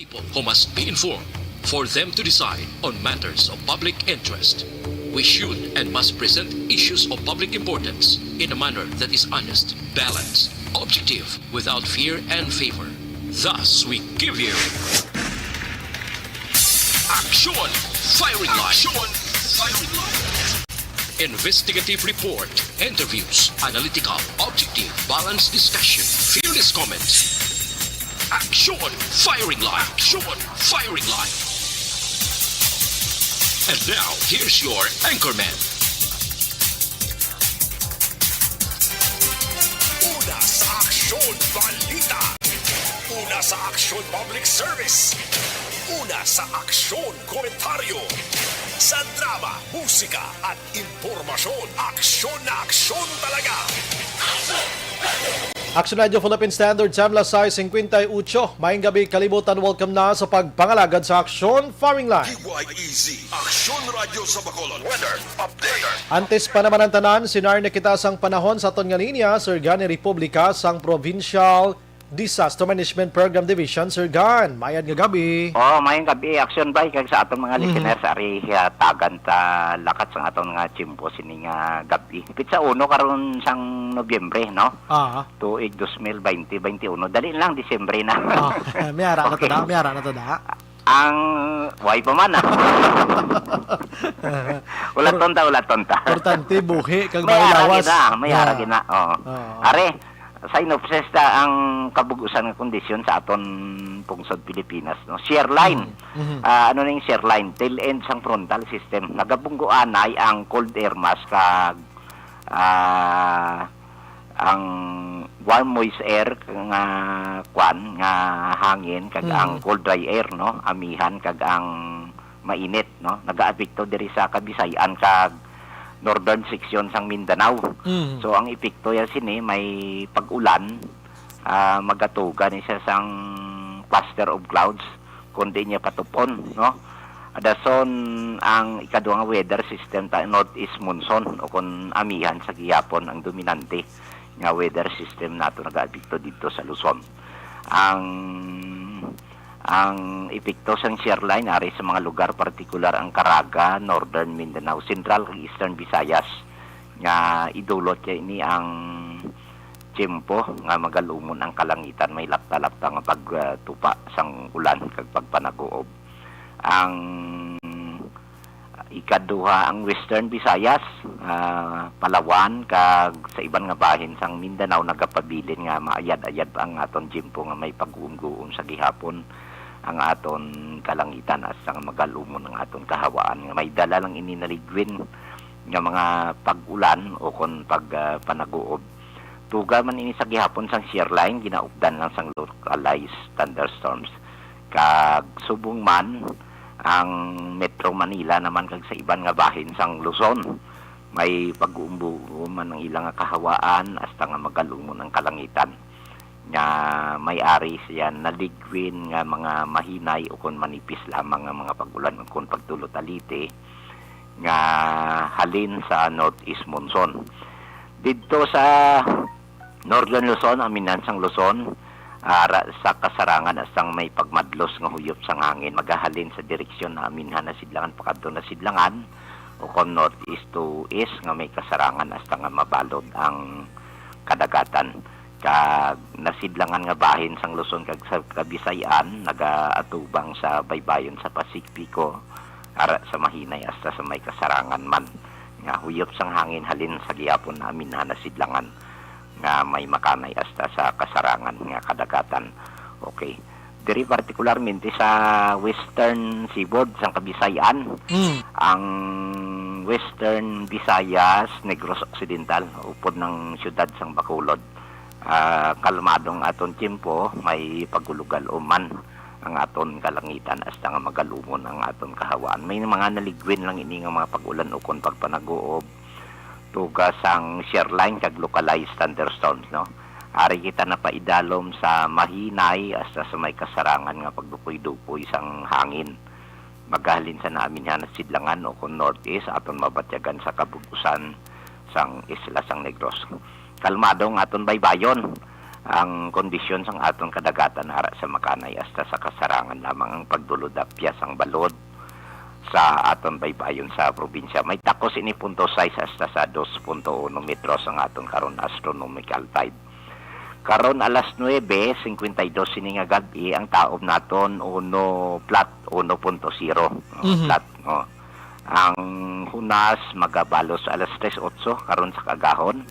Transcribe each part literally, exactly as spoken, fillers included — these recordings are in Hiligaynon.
people who must be informed for them to decide on matters of public interest. We should and must present issues of public importance in a manner that is honest, balanced, objective, without fear and favor. Thus, we give you Action Firing Line. Action Firing Line. Investigative report, interviews, analytical, objective, balanced discussion, fearless comments. Action Firing Line. Action Firing Line. And now, here's your anchorman. Una sa Aksyon Balita. Una sa Aksyon Public Service. Una sa Aksyon Komentaryo. Sa drama, musika, at impormasyon, aksyon na aksyon talaga. Action Radio Philippine Standard Time, alas sais cincuenta y ocho. Maayong gabi, kalibutan. Welcome na sa pagpangalagad sa Aksyon Firing Line. D Y E Z, Aksyon Radyo sa Bacolod. Weather update. Antes pa naman ang tanan, sinarni kita sang panahon sa aton nga linya, Sir Gan, ni Republika sang Provincial Disaster Management Program Division. Sir Gan, mayad nga gabi. Oh, mayong gabi, Action Bay, kag sa atong mga Mhm. listeners, ari, ah, tagan ta lakat sang atong nga tiyempo sini nga gabi. Pitsa uno karon sang Nobyembre, no? Ah, Tuig dos mil baynte, baynte uno. Dali lang, Disyembre na. ah, may ara na to Okay. da, may ara na to da. Ang, way pa man, ah. Ulaton ta, ulaton ta. Importante, buhi, kag May ara lawas. gina, may ara Yeah. gina. Oo. Oo. Are, synopsis ta ang kabug-usan nga kondisyon sa aton pungsod Pilipinas, no? Shear line. Mhm. Ah, ano ning shear line? Tail end sang frontal system. Nagabunggo anay ang cold air mass kag, ah, ang warm moist air nga kwan, nga hangin, kag Mhm. ang cold dry air, no? Amihan kag ang mainit, no? Nagaapekto diri sa Kabisayan kag northern section sang Mindanao. Mhm. So ang epekto ya sini may pag-ulan, ah, magatuga ni siya sang cluster of clouds kundi niya patupon, no? Dason ang ikaduha nga weather system ta northeast monsoon o kon amihan sa gihapon ang dominante nga weather system nato nagaapekto didto sa Luzon. Ang ang epekto sang shear line ari sa mga lugar, partikular ang Caraga, Northern Mindanao, Central kag Eastern Visayas, nga idulot kay ini ang tiyempo nga magalumon ang kalangitan, may lapta-lapta nga pagtupa sang ulan kag pagpanaguob. Ang ikaduha, ang Western Visayas, ah, Palawan, kag sa iban nga bahin sang Mindanao nagapabilin nga maayad-ayad pa ang aton tiyempo nga may pag-uumguom sa gihapon ang aton kalangitan hasta nga magalumon ang aton kahawaan nga may dala lang ini naligwin nga mga pag-ulan o kon pag, ah, panaguob. Tuga man ini sa gihapon sang shear line, ginaupdan lang sang localized thunderstorms. Kag subong man, ang Metro Manila naman kag sa iban nga bahin sang Luzon, may pag-uumbuo man ang ilang nga kahawaan hasta nga magalumon ang kalangitan. Nga may ari siya naligwin nga mga mahinay o kon manipis lamang nga mga pag-ulan o kon pagtulot-aliti nga halin sa northeast monsoon. Didto sa Northern Luzon, aminhan sang Luzon, ara sa kasarangan hasta nga may pagmadlos nga huyop sang hangin, magahalin sa direksyon na aminhan na sidlangan pakadto na sidlangan, o kon northeast to east nga may kasarangan hasta nga mabalod ang kadagatan. Kag nasidlangan nga bahin sang Luzon kag sa Kabisayan nagaatubang sa baybayon sa Pasipiko, ara sa mahinay hasta sa may kasarangan man nga huyop sang hangin halin sa gihapon na aminhan na sidlangan nga may makanay hasta sa kasarangan nga kadagatan. Okay. Diri partikularmente sa western seaboard sang Kabisayan, Mm. ang Western Visayas, Negros Occidental, upod ng siyudad sang Bacolod. Ah, kalmado ang aton tiyempo, may pagulugal uman ang aton kalangitan hasta nga magalumon ang aton kahawaan. May mga naligwin lang ini nga mga pag-ulan ukon pagpanaguob, tuga sang shear line kag localized thunderstorms, no? Ari kita napaidalom sa mahinay hasta sa may kasarangan nga pagdupoy-dupoy sang hangin. Magahalin sa naaminhan na sidlangan o kon northeast, aton mabatyagan sa kabug-usan sang isla sang Negros. Kalmado ang aton baybayon. Ang kondisyon sang aton kadagatan ara sa Makanay hasta sa kasarangan lamang ang pagdulod apya sang balod sa aton baybayon sa probinsya. May takos ini punto sais hasta sa dos punto uno metros ang aton karon astronomical tide. Karon alas nuebe cincuenta y dos sini nga gab-i, ang taob naton uno flat, uno punto zero, uh, Mhm. flat, no. Ang hunas magabalos alas tres otso karon sa kagahon.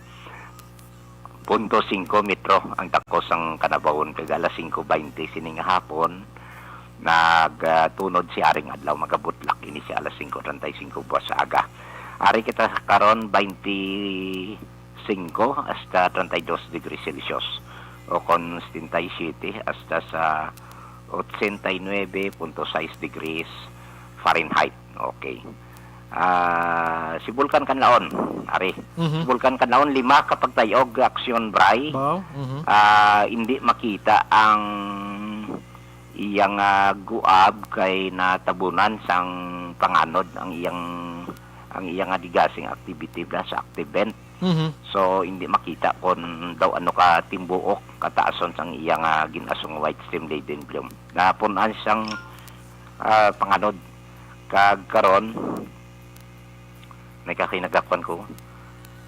Punto singko metro ang takos sang kanabawon, kag alas singko baynte sini nga hapon, nagtunod si Haring Adlaw, magabutlak ini si alas singko treinta y cinco buwas sa aga. Ari kita karon, baynte singko hasta treinta y dos degrees Celsius, o kon setenta y siete hasta sa ochenta y nuebe punto sais degrees Fahrenheit. Okay. Ah, si Vulcan Kanlaon, ari. Mhm. Si Vulcan Kanlaon, lima ka pagtayog aksyon, Bray. Wow. Mhm. Ah, hindi makita ang iyang, ah, guab kay natabunan sang panganod ang iyang, ang iyang, ah, digasing activity ba sa active vent. Mhm. So, hindi makita kon daw ano ka timbuok kataason sang iyang, ah, gin-asong white stream laden plume. Napun-an sang, ah, panganod. Kag karon, may kakinagapan ko.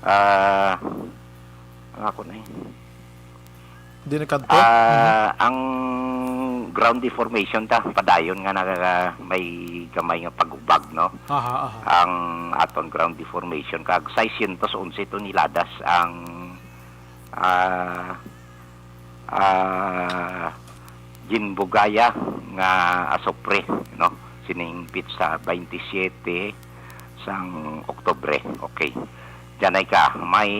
Ah, ang ako na eh. Di nagkadto? Ah, Mhm. ang ground deformation ta, padayon nga naga-, may gamay nga pag-ubag, no? Aha, aha. Ang aton ground deformation, kag seiscientos once toneladas ang, ah, ah, ginbugaya nga asupre, no? Sining petsa baynte siyete sang Oktubre. Okay. Diyan ay ka, may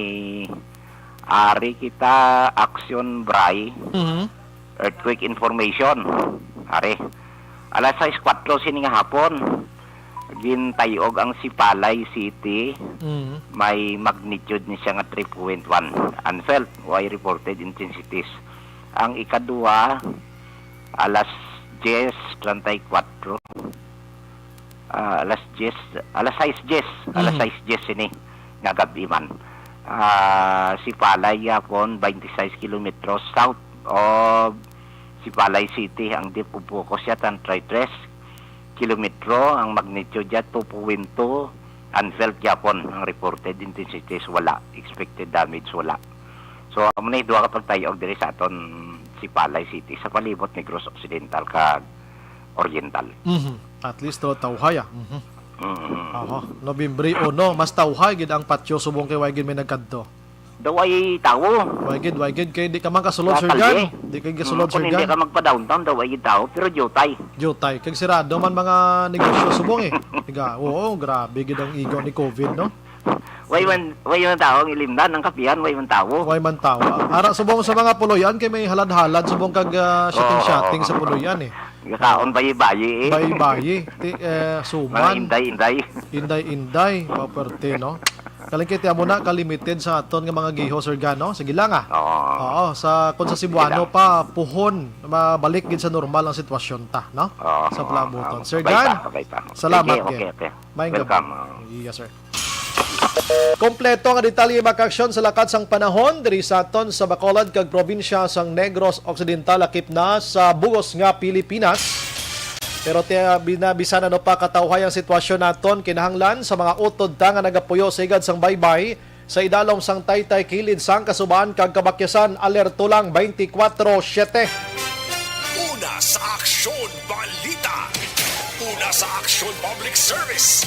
ari kita aksyon, Bray. Mhm. Earthquake information. Ari. Alas sais kuwatro sini nga hapon, gintayog ang Sipalay City. Mhm. May magnitude ni siya nga three point one. Unfelt, way reported intensities. Ang ikadua, alas diyes treinta y cuatro. Ah, alas diyes, alas sais diyes, alas Mhm. sais diyes sini nga gab-i man. Ah, Sipalay yapon, baynte sais kilometro south of Sipalay City. Ang depth of focus siya, tan treinta y tres kilometro, ang magnitude niya, two point two. Unfelt gyapon ang reported intensities, wala. Expected damage, wala. So, amo ni duha ka pagtayog diri sa aton Sipalay City, sa palibot Negros Occidental kag Oriental. Mhm. At least, to, tawhay, ah. Mhm. Mhm. Aha. Nobyembre uno, mas tawhay gid ang patio subong kay way gid may nagkadto. Daw ay tawo. Way gid, way gid, kay di ka man kasulod, Sir Jan. Di ka kasulod, Sir Jan. Kung hindi ka magpa-downtown, daw ay tawo, pero diutay. Diutay. Kag sirado man mga negosyo subong, eh. Tiga, oo, grabe gid ang igo ni covid, no? Way man, way man tawo ang ilimnan, ang kapihan, way man tawo. Way man tawo. Ara subong sa mga puloy-an kay may halad-halad subong kag, ah, shooting-shooting sa puloy-an, eh. Gakaon bayi-bayi, eh. Bayi-bayi. Ti, eh, suman. Mga inday-inday. Inday-inday. Maperte, no? Kaling kay ti amo na ka-limited sa aton nga mga giho, Sir Jan, no? Sige lang, ah. Oo. Oo, sa, kung sa Cebuano pa, puhon, mabalik gid sa normal ang sitwasyon ta, no? Oo, oo, oo. Sa palabuton. Sir Jan, salamat gid. Okay, okay, okay. Maayong gabi. Welcome, oo. Yes, sir. Kompleto nga detalye, mga kaaksyon, sa lakat sang panahon diri sa aton sa Bacolod kag probinsya sang Negros Occidental, lakip na sa bug-os nga Pilipinas. Pero ti-, bina-, bisan ano pa katawhay ang sitwasyon naton, kinahanglan sa mga utod ta nga nagapuyo sa higad sang baybay, sa idalom sang taytay kilid sang kasubaan kag kabakyasan, alerto lang twenty-four siete. Una sa Aksyon Balita. Una sa Aksyon Public Service.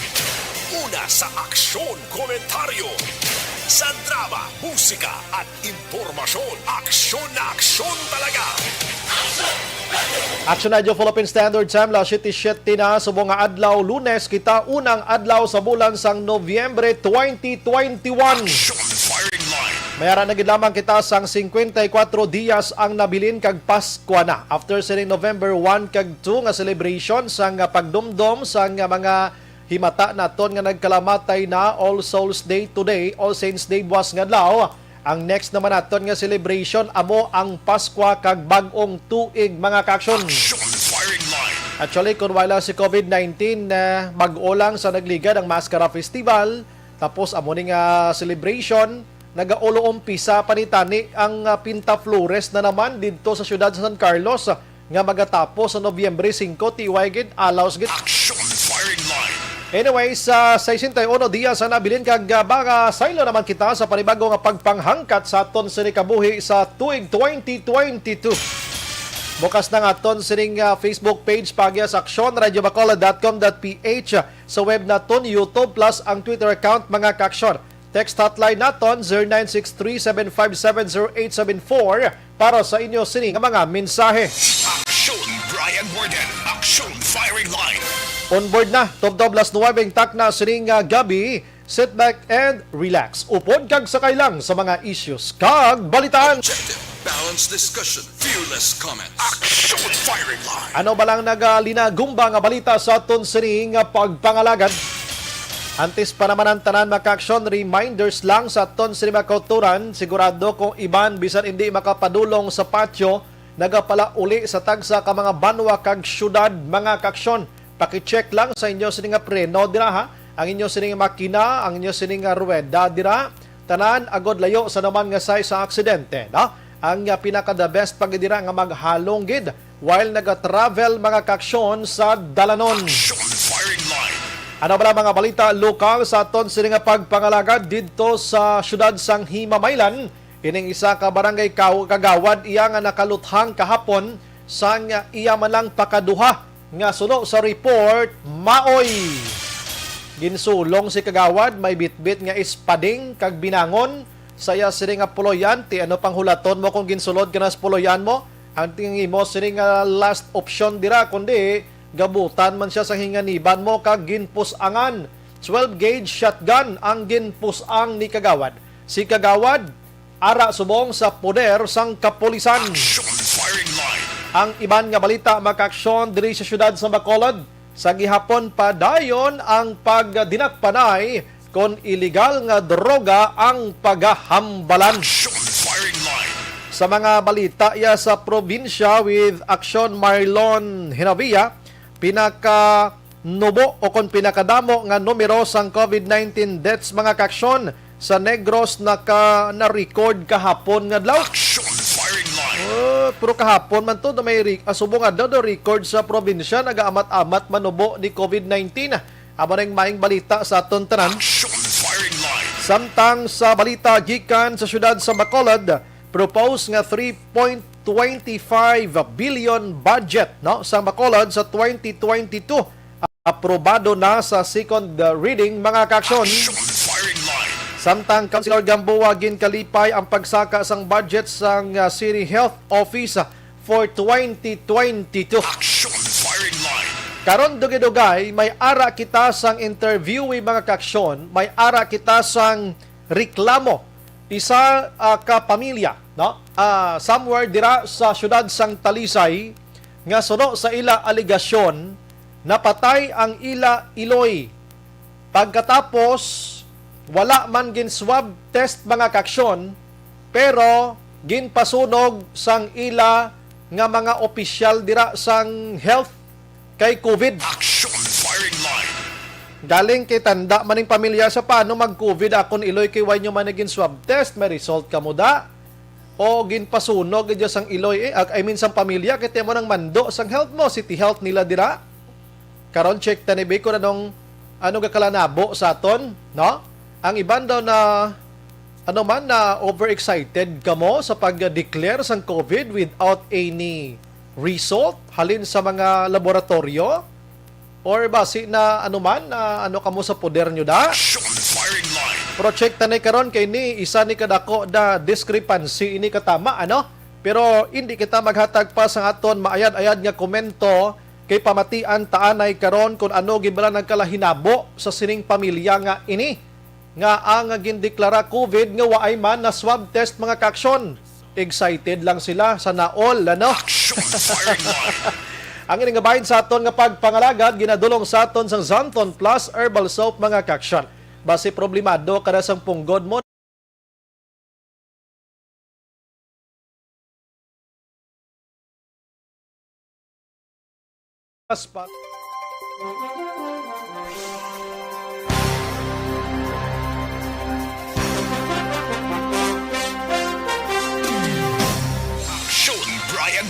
Una sa Aksyon Komentaryo. Sa drama, musika, at impormasyon, aksyon na aksyon talaga. Action Radio Philippine Standard Time, alas siyete siyete na, subong nga adlaw, Lunes, kita, unang adlaw sa bulan sang Nobyembre twenty twenty-one. Action Firing Line. May ara na gid lamang kita sang cincuenta y cuatro dias ang nabilin kag Paskwa na. After sining November one kag two nga celebration sang pagdumdom sang mga himata naton nga nagkalamatay na, All Souls Day today, All Saints Day buwas nga adlaw. Ang next naman naton nga celebration amo ang Paskwa kag Bag-ong Tuig, mga kaaksyon. Action Firing Line. Actually, kung wala si covid nineteen, eh, bag-o lang sa nagligad ang Mascara Festival. Tapos amo ni nga celebration, nagaulo-umpisa pa ni tani ang, ah, Pinta Flores na naman didto sa siyudad sa San Carlos, ah, nga magatapos sa Nobyembre singko, T Y gid, alaws gid. Action firing line. Anyway, sa sesenta y uno dias ang nabilin kag, ah, mga saylo naman kita sa panibago nga pagpanghangkat sa aton sini kabuhi sa tuig twenty twenty-two. Bukas na nga aton sining, ah, Facebook page, paagi sa aksyon radio bacolod dot com dot p h, sa web naton, YouTube, plus ang Twitter account, mga kaaksyon. Text hotline naton, zero nine six three seven five seven zero eight seven four, para sa inyo sini nga mga mensahe. Action Brian Warden, Action Firing Line. On board na, tubtob las nuwebe ang takna sining, ah, gabi. Sit back and relax. Upod kag sakay lang sa mga issues kag balitaan. Objective, balanced discussion, fearless comments. Action Firing Line. Ano ba lang nagalinagumba nga balita sa aton sining pagpangalagad? Antes pa naman ang tanan, mga kaaksyon, reminders lang sa aton sini mga kauturan. Sigurado kung iban bisan hindi makapadulong sa patio, nagapalauli sa tagsa ka mga banwa kag syudad, mga kaaksyon. Paki-check lang sa inyo sini nga preno dira, ha. Ang inyo sini nga makina, ang inyo sini nga ruweda dira. Tanan agod layo sa naman nga size sa aksidente, no? Ang, ah, pinaka the best pa gid dira nga maghalong gid while naga-travel, mga kaaksyon, sa dalanon. Action Firing Line. Ano bala mga balita lokal sa aton sini nga pagpangalagad didto sa siyudad sang Himamaylan? Ining isa ka barangay kaw-, kagawad iya nga nakaluthang kahapon sang iya man lang pakaduha nga suno sa report, maoy ginsulong si kagawad, may bitbit nga espading kag binangon sa iya sini nga puloyan. Ti ano pang hulaton mo kung ginsulod ka na sa puloyan mo? Ang tingin mo sini nga last option dira, kundi gabutan man siya sa hinganiban mo kag ginpus-angan. Twelve gauge shotgun ang ginpus-ang ni kagawad. Si kagawad ara subong sa poder sang kapulisan. Action Firing Line. Ang iban nga balita, mga kaaksyon, diri sa siyudad sa Bacolod, sa gihapon pa dayon ang pagdinakpanay kon iligal nga droga ang pagahambalan. Action Firing Line. Sa mga balita iya sa probinsya with Action Marlon Hinavia, pinaka nubo o kon pinakadamo nga numero sang covid nineteen deaths, mga kaaksyon, sa Negros naka, na-record kahapon nga adlaw. Action Firing Line. Oh, pero kahapon man to, may re-, ah, subong adlaw daw record sa probinsya, nagaamat-amat manubo ni covid nineteen. Amo na yung maing balita sa aton tanan. Action Firing Line. Samtang sa balita gikan sa siyudad sa Bacolod, propose nga three point twenty five billion budget, no, sa Bacolod sa twenty twenty-two. Aprobado na sa second, uh, reading, mga kaaksyon. Action Firing Line. Samtang Councilor Gamboa, ginkalipay ang pagsaka sang budget sang, uh, City Health Office, uh, for twenty twenty-two. Action Firing Line. Karon, dugay-dugay, may ara kita sang interview, mga kaaksyon, may ara kita sang reklamo. Isa, ah, ka pamilya, no? Ah, somewhere dira sa siyudad sang Talisay, nga suno sa ila alegasyon, napatay ang ila iloy. Pagkatapos, wala man gin-swab test, mga kaaksyon, pero ginpasunog sang ila nga mga opisyal dira sang health kay covid. Action Firing Line. Galing kay tanda man ning pamilya sa paano mag-covid akon iloy kay way nyo man naging swab test, may result ka mo da. O ginpasunog gid sang iloy, eh, ag-, I mean, sang pamilya, kay mo nang mando sang health mo, city health nila dira. Karon, check ta ni Bay kung anong, ano gakalanabo sa aton, no? Ang iban daw na, ano man, na overexcited kamo sa pag-declare sang covid without any result halin sa mga laboratoryo? Or basi na ano man, ah, ano kamo sa poder nyo da? Action Firing Line. Pero check ta ni karon kay ni isa ni kadako da discrepancy ini katama, ano? Pero hindi kita maghatag pa sa aton maayad-ayad nga komento kay pamatian ta anay karon kung ano gid bala nagkalahinabo sa sining pamilya nga ini. Nga ang gindeklara covid nga waay man na swab test, mga kaaksyon. Excited lang sila, sana all, ano? Action Firing Line. Ang ini nga bahin sa aton nga pagpangalagad, ginadulong sa aton sang Xanthone Plus Herbal Soap, mga kaaksyon. Basi problemado ka na sang punggod mo, Spot.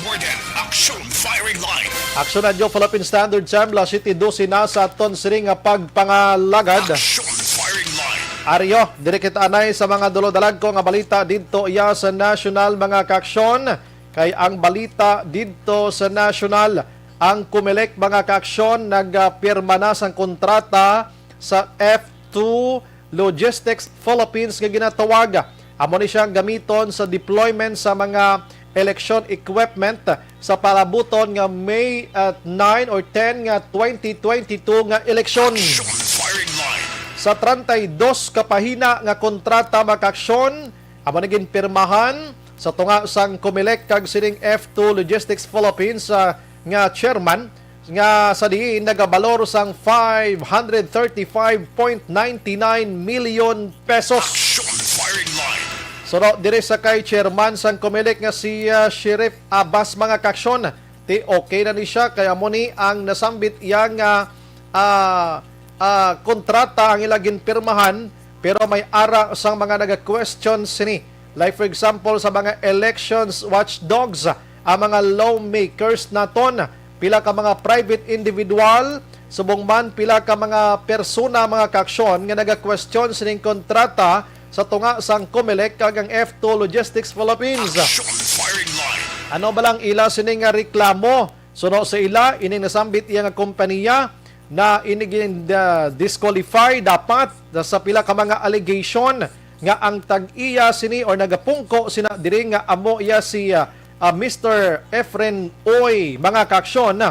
Action Firing Line. Aksyon Radyo Philippine Standard Time, las siyete dose na sa aton sining nga pagpangalagad. Action Firing Line. Aryo, diri kita anay sa mga dulodalagko nga balita didto iya sa national, mga kaaksyon. Kay ang balita didto sa national, ang Comelec, mga kaaksyon, nagpirma na sang kontrata sa F two Logistics Philippines nga ginatawag. Amo ni siyang gamiton sa deployment sa mga election equipment sa palabuton nga May, ah, nine or ten nga twenty twenty-two nga eleksyon. Action Firing Line. Sa treinta y dos ka pahina nga kontrata, mga kaaksyon, amo ni ginpirmahan sa tunga sang Comelec kag sining F two Logistics Philippines, ah, nga chairman, nga sa diin nagabalor sang five hundred thirty-five point nine nine million pesos. Action Firing Line. Suno diri sa kay chairman sang Comelec nga si, ah, Sheriff Abbas, mga kaaksyon, ti okay na ni siya kay amo ni ang nasambit iya nga, ah, ah, kontrata ang ila ginpirmahan, pero may ara sang mga naga-question sini. Like for example, sa mga elections watchdogs, ang mga lawmakers naton, pila ka mga private individual, subong man pila ka mga persona, mga kaaksyon, nga naga-question sining kontrata sa tunga sang Comelec kag ang F two Logistics Philippines. Action Firing Line. Ano ba lang ila sini nga reklamo? Suno sa ila, ining nasambit iya nga kompanya na ini gin, ah, disqualify dapat sa pila ka mga allegation nga ang tag-iya sini or nagapungko sina diri nga amo iya si, ah, ah, Mister Efren Oy, mga kaaksyon,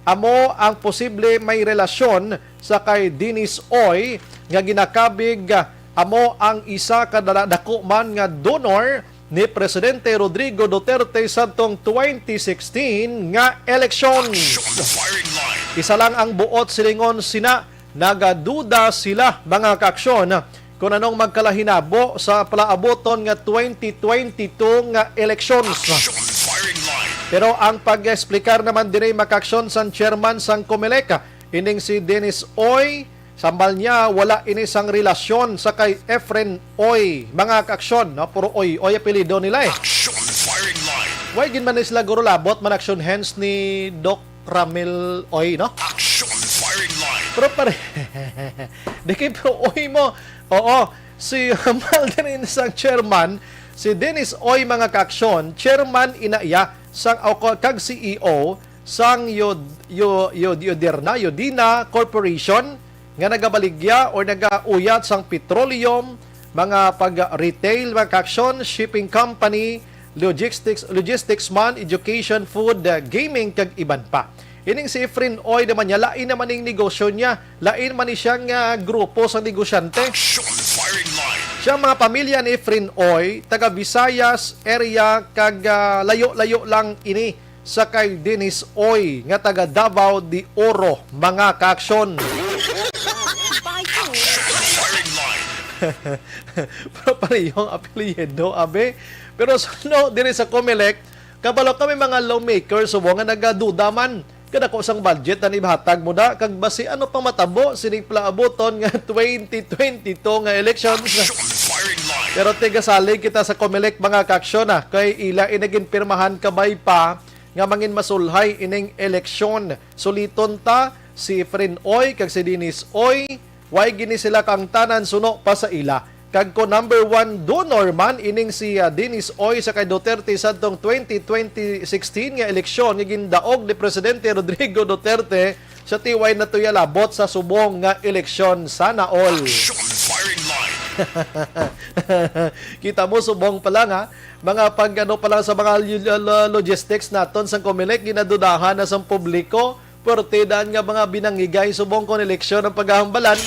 amo ang posible may relasyon sa kay Dennis Oy nga ginakabig, ah, amo ang isa ka dala-, dako man nga donor ni Presidente Rodrigo Duterte sadtong twenty sixteen nga eleksyon. Action Firing Line. Isa lang ang buot, silingon sina, nagaduda sila, mga kaaksyon, kung anong magkalahinabo sa palaabuton nga twenty twenty-two nga elections. Action Firing Line. Pero ang pag-explicar naman diri, mga kaaksyon, sang chairman sang Comelec, ining si Dennis Oy, sambal niya, wala ini sang relasyon sa kay Efren Oy, mga kaaksyon, no? Puro Oy, Oy apelyido nila eh. Action Firing Line. Why gin man ni sila guro labot man action hands ni Doc Ramil Oy, no? Action Firing Line. Pero pare, di kay pero Oy mo. Oo, si Malderin sang chairman, si Dennis Oy, mga kaaksyon, chairman ina iya sang, o, kag C E O sang Yod, Yo, Yod, Yoderna, Yodina Corporation nga nagabaligya or nagauyat sang petroleum, mga pag-retail, mga kaaksyon, shipping company, logistics, logistics man, education, food, uh, gaming, kag iban pa. Ining si Efren Oy naman niya, lain naman ning negosyo niya, lain man ni siya nga grupo sa negosyante. Action Firing Line. Siya mga pamilya ni Efren Oy, taga Visayas area, kag, ah, layo-layo lang ini sa kay Dennis Oy nga taga Davao de Oro, mga kaaksyon. Action Firing Line. Pero pareho ang apelyido, abe. Pero suno diri sa Comelec, kabalo kami mga lawmakers, subong nga nagaduda man. Kadako sang budget ang ibahatag mo da, kag basi ano pang matabo sining palaabuton nga twenty twenty-two nga elections. Action Firing Line. Pero tigasalig kita sa Comelec, mga kaaksyon, ah, kay ila ini ginpirmahan kabay pa nga mangin masulhay ining eleksyon. Suliton ta, si Efren Oy kag si Dennis Oy, way gini sila kaangtanan suno pa sa ila. Kag kon number one donor man ining si, ah, Dennis Oy sa kay Duterte sadtong twenty twenty sixteen nga eleksyon nga gindaog ni Presidente Rodrigo Duterte, sa tiway na tuya labot sa subong nga eleksyon. Sana all. Action Firing Line. Kita mo, subong pa lang, ha, mga pag ano pa lang sa mga lo-, lo-, logistics naton sa Comelec, ginadudahan na sa publiko, pertidan nga mga binangigay subong kon eleksyon ang paghahambalan.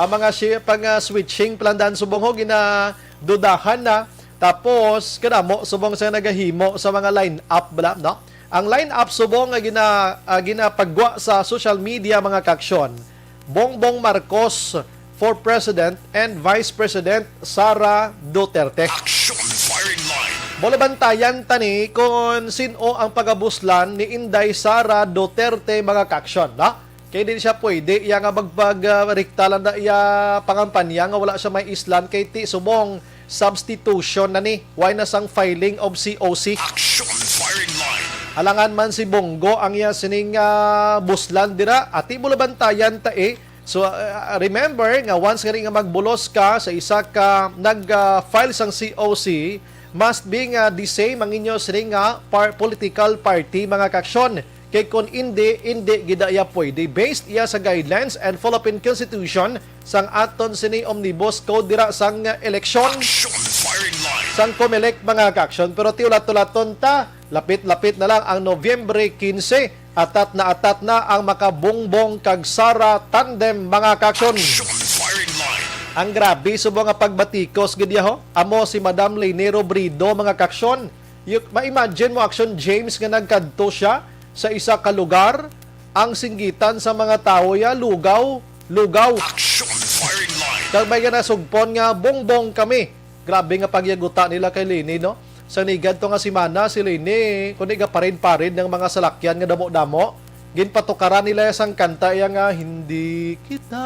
Ang mga shi-, pang, ah, switching pa lang daan subong ho, ginadudahan na. Tapos, kadamo subong sa nagahimo sa mga line-up, bala, no? Ang line-up subong nga gina-, ah, ginapagwa sa social media, mga kaaksyon, Bongbong Marcos for President and Vice President Sara Duterte. Action Firing Line. Mao na bantayan ta ni kung sin-o ang pagabuslan ni Inday Sara Duterte, mga kaaksyon, no? Kay di siya pwede iya nga magpag, ah, rikta lang na iya pangampanya nga wala siya may islan kay ti subong substitution na ni. Way na sang filing of C O C. Action firing line. Alangan man si Bong Go ang iya sining, ah, buslan dira. Ati mo labantayan ta, eh. So, ah, remember nga once gani nga magbulos ka sa isa ka nag, ah, file sang C O C, must be nga the same ang inyo sining nga par-, political party, mga kaaksyon. Kay kon indi, indi gid iya pwede. Based iya sa guidelines and Philippine Constitution sang aton sini Omnibus Code dira sang, ah, eleksyon Action firing line. Sang Comelec, mga kaaksyon. Pero ti ulat-ulaton ta, lapit-lapit na lang ang Nobyembre quince. Atat na atat na ang maka-Bong Bong kag Sara tandem, mga kaaksyon. Action firing line. Ang grabe subong nga pagbatikos gid yaho, amo si Madam Leni Robredo, mga kaaksyon. You, ma-imagine mo, Action James, nga nagkadto siya sa isa ka lugar, ang singgitan sa mga tawo ya, lugaw, lugaw. Action firing line. Kag may nga nasugpon nga, "Bong Bong kami." Grabe nga pagyaguta nila kay Leni, no? Sa nigadto nga semana, si Leni, kundi gaparid-parid ng mga salakyan nga damo-damo, ginpatukaran nila sang kanta iya nga, "Hindi kita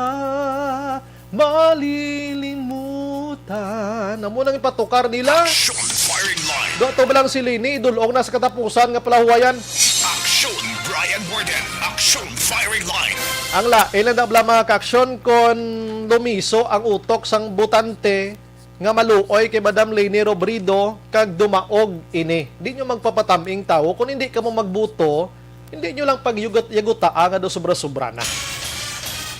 malilimutan." Amo nang ipatukar nila. Action firing line. Do to ba lang si Leni, idulong na sa katapusan nga palahuwayan. Action, Brian Warden. Action firing line. Ang lain lang na bala, mga kaaksyon, kon lumiso ang utok sang botante nga maluoy kay Madam Leni Robredo kag dumaog ini. Di nyo magpapatam-ing tawo. Kung hindi kamo magbuto, hindi nyo lang pagyugot-yagutaa nga do sobra-sobra na.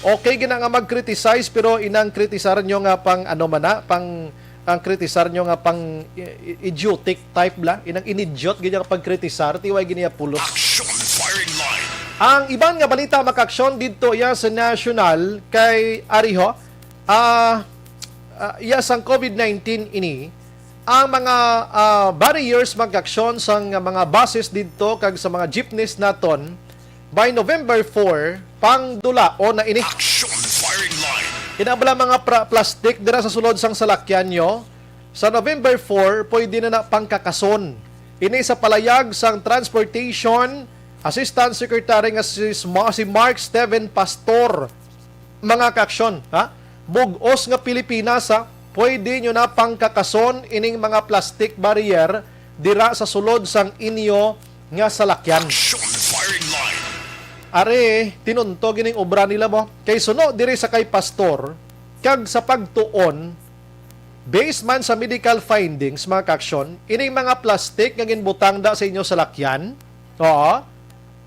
Okay gina nga mag-criticize, pero inang kritisar nyo nga pang ano man na, pang, ang kritisar nyo nga pang i-, i-, idiotic type la, inang inidiot gid nga pagkritisar, ti way gid niya pulos. Action firing line. Ang iban nga balita, mga kaaksyon, didto iya sa national kay ariho, ah, ah, iya sang COVID nineteen ini, ang mga, ah, barriers, mga kaaksyon, sang mga buses didto kag sa mga jeepneys naton, by November four, pangdulaon na ini. Action firing line. Kinabala mga pra-, plastic dira sa sulod sang salakyan nyo. Sa November four, pwede na na pangkakason. Ini sa palayag sang Transportation Assistant Secretary nga si, si Mark Steven Pastor. Mga kaaksyon, ha? Bug-os nga Pilipinas, ha? Pwede nyo na pangkakason ining mga plastic barrier dira sa sulod sang inyo nga salakyan. Action firing line. Are, tinunto gining obra nila mo. Kay suno diri sa kay Pastor, kag sa pagtuon, based man sa medical findings, mga kaaksyon, ining mga plastic nga ginbutang da sa inyo salakyan, oo,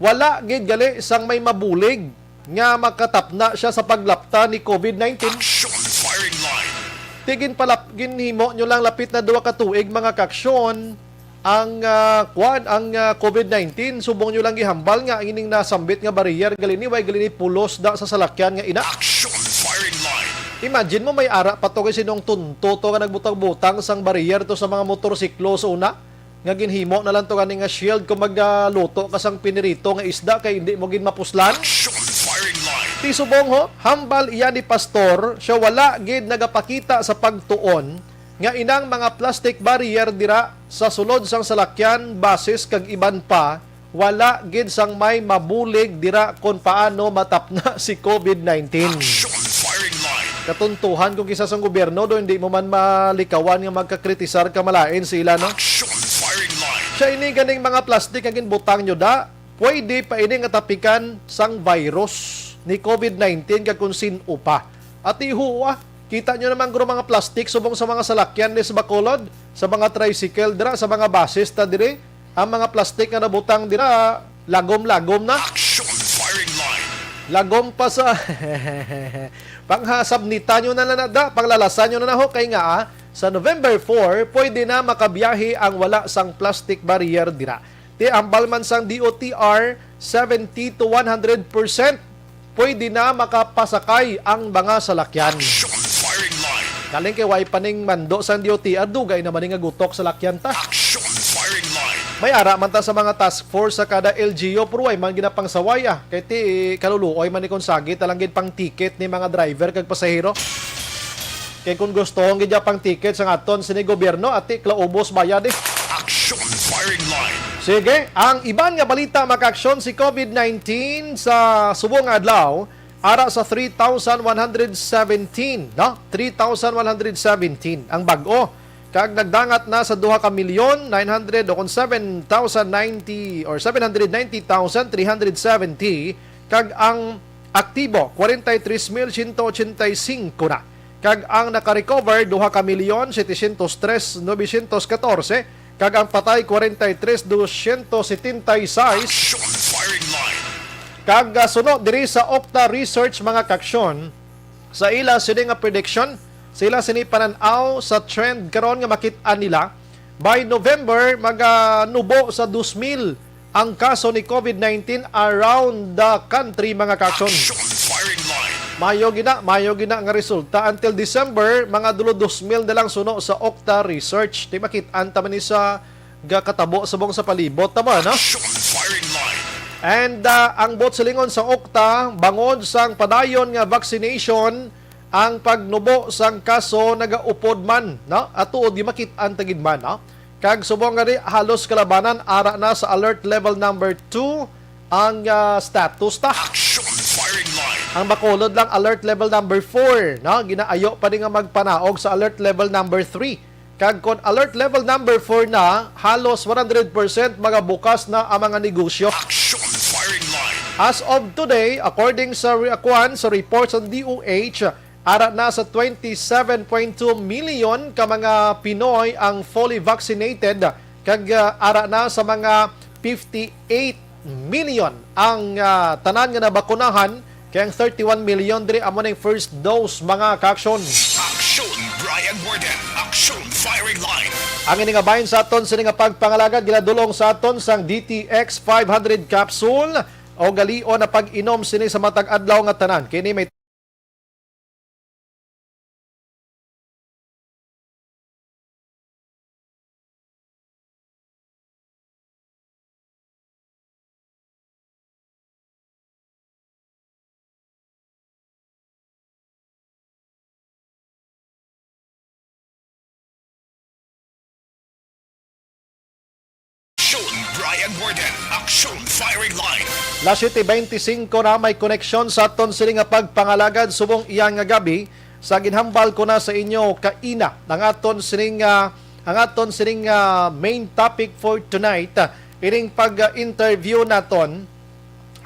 wala gid gali sang may mabulig nga makatapna siya sa paglapta ni COVID nineteen. Action firing line. Ti ginpalap-, ginhimo nyo lang lapit na duha ka tuig, mga kaaksyon, ang, ah, kuwan, ang, ah, COVID nineteen, subong nyo lang gihambal nga ang ining nasambit nga barrier, gali ni, way gali ni pulos da sa salakyan nga ina. Action firing line. Imagine mo, may ara pa to kay sinong tunto to nga nagbutang-butang sang barrier to sa mga motorsiklo sa una, nga ginhimo na lang to gani nga shield kung magluto ka sang pinirito nga isda kay hindi mo gid mapuslan. Action firing line. Ti subong ho, hambal iya ni Pastor, siya wala gid nagapakita sa pagtuon nga inang mga plastic barrier dira sa sulod sang salakyan, buses kag iban pa, wala gid sang may mabulig dira kon paano matapna si COVID nineteen. Action firing line. Katuntuhan kung kisa sang gobyerno do, hindi mo man malikawan nga magkakritisar ka malain sa ila, no? Action firing line. Siya ini ganing mga plastic nga ginbutang nyo da, pwede pa ini nga tapikan sang virus ni COVID nineteen kag kung sin-o pa. Ati huwa, kita nyo naman guro mga plastic subong sa mga salakyan ni sa Bacolod, sa mga tricycle dira, sa mga buses ta diri. Ang mga plastic nga nabutang dira, lagom-lagom na. Action firing line. Lagom pa sa panghasabnita nyo na na da, panglalasa nyo na na ho, kay nga, ah, sa November four, pwede na makabiyahe ang wala sang plastic barrier dira. Ti ambal man sang D O T R, seventy to one hundred percent pwede na makapasakay ang mga salakyan. Action firing line. Galing kay way pa ning mando sang D O T R, dugay naman ni nga gutok salakyan ta. Action firing line. May ara man ta sa mga task force sa kada L G U, pero way man ginapangsaway, ah. Kay ti kaluluoy man ni kung sagit, alang gid pang ticket ni mga driver kag pasahero. Kay kung gusto ang gid pang ticket sang aton sini gobyerno, ati, klaubos bayad, eh. Action firing line. Sige, ang iban nga balita, makaaksyon si COVID nineteen sa subong nga adlaw, ara sa three thousand one hundred seventeen, no? Three thousand one hundred seventeen ang bag-o kag nagdangat na sa duha ka milyon nine hundred o kon seven thousand ninety or seven hundred ninety thousand three hundred seventy, kag ang aktibo, kwarenta y tres mil siyento ochenta y singko na. Kag ang naka-recover, duha ka milyon setecientos tres novecientos katorse, kag ang patay, kwarenta y tres dosyentos setenta y seis. Action Firing Line. Kag, ah, suno diri sa Okta Research, mga kaaksyon, sa ila sini nga prediction, sa ila sini panan-aw sa trend karon nga makit-an nila, by November, maganubo sa dos mil ang kaso ni COVID nineteen around the country, mga kaaksyon. Action Firing Line. Mayo gina, mayo gina nga resulta. Until December, mga dulo dos mil na lang suno sa Okta Research. Di makit-an ta man ni sa gakatabo subong sa palibot, tama, no? Action Firing Line. And, ah, ang buot silingon sa Okta, bangod sang padayon nga vaccination, ang pagnubo sang kaso nagaupod man, no? At tuod nga makit-an ta gid man, no? Kag subong nga di, halos kalabanan, ara na sa alert level number two ang, ah, status ta. Action Firing Line. Ang Bacolod lang, alert level number four, no? Ginaayo pa ni nga magpanaog sa alert level number three. Kag kon alert level number four na, halos one hundred percent magabukas na ang mga negosyo. Action Firing Line. As of today, according sa re-, kuwan, sa report sa D O H, ara na sa twenty-seven point two million ka mga Pinoy ang fully vaccinated, kag, ah, ara na sa mga fifty-eight million ang, ah, tanan nga nabakunahan, kay ang thirty-one million diri amo ning first dose, mga kaaksyon. Action Brian Warden. Action Firing Line. Ang ini nga bahin sa aton sini nga pagpangalagad ginadulong sa aton sang D T X five hundred capsule o galion na pag-inom sini sa matag adlaw nga tanan. Kini may Action Brian Warden. Action Firing Line. Las siete beintisinko na, may koneksyon sa aton sini nga pagpangalagad subong iya nga gabi. Sa ginhambal ko na sa inyo kaina, ang aton sining, ah, ang aton sining, ah, main topic for tonight, ah, ining pag-interview naton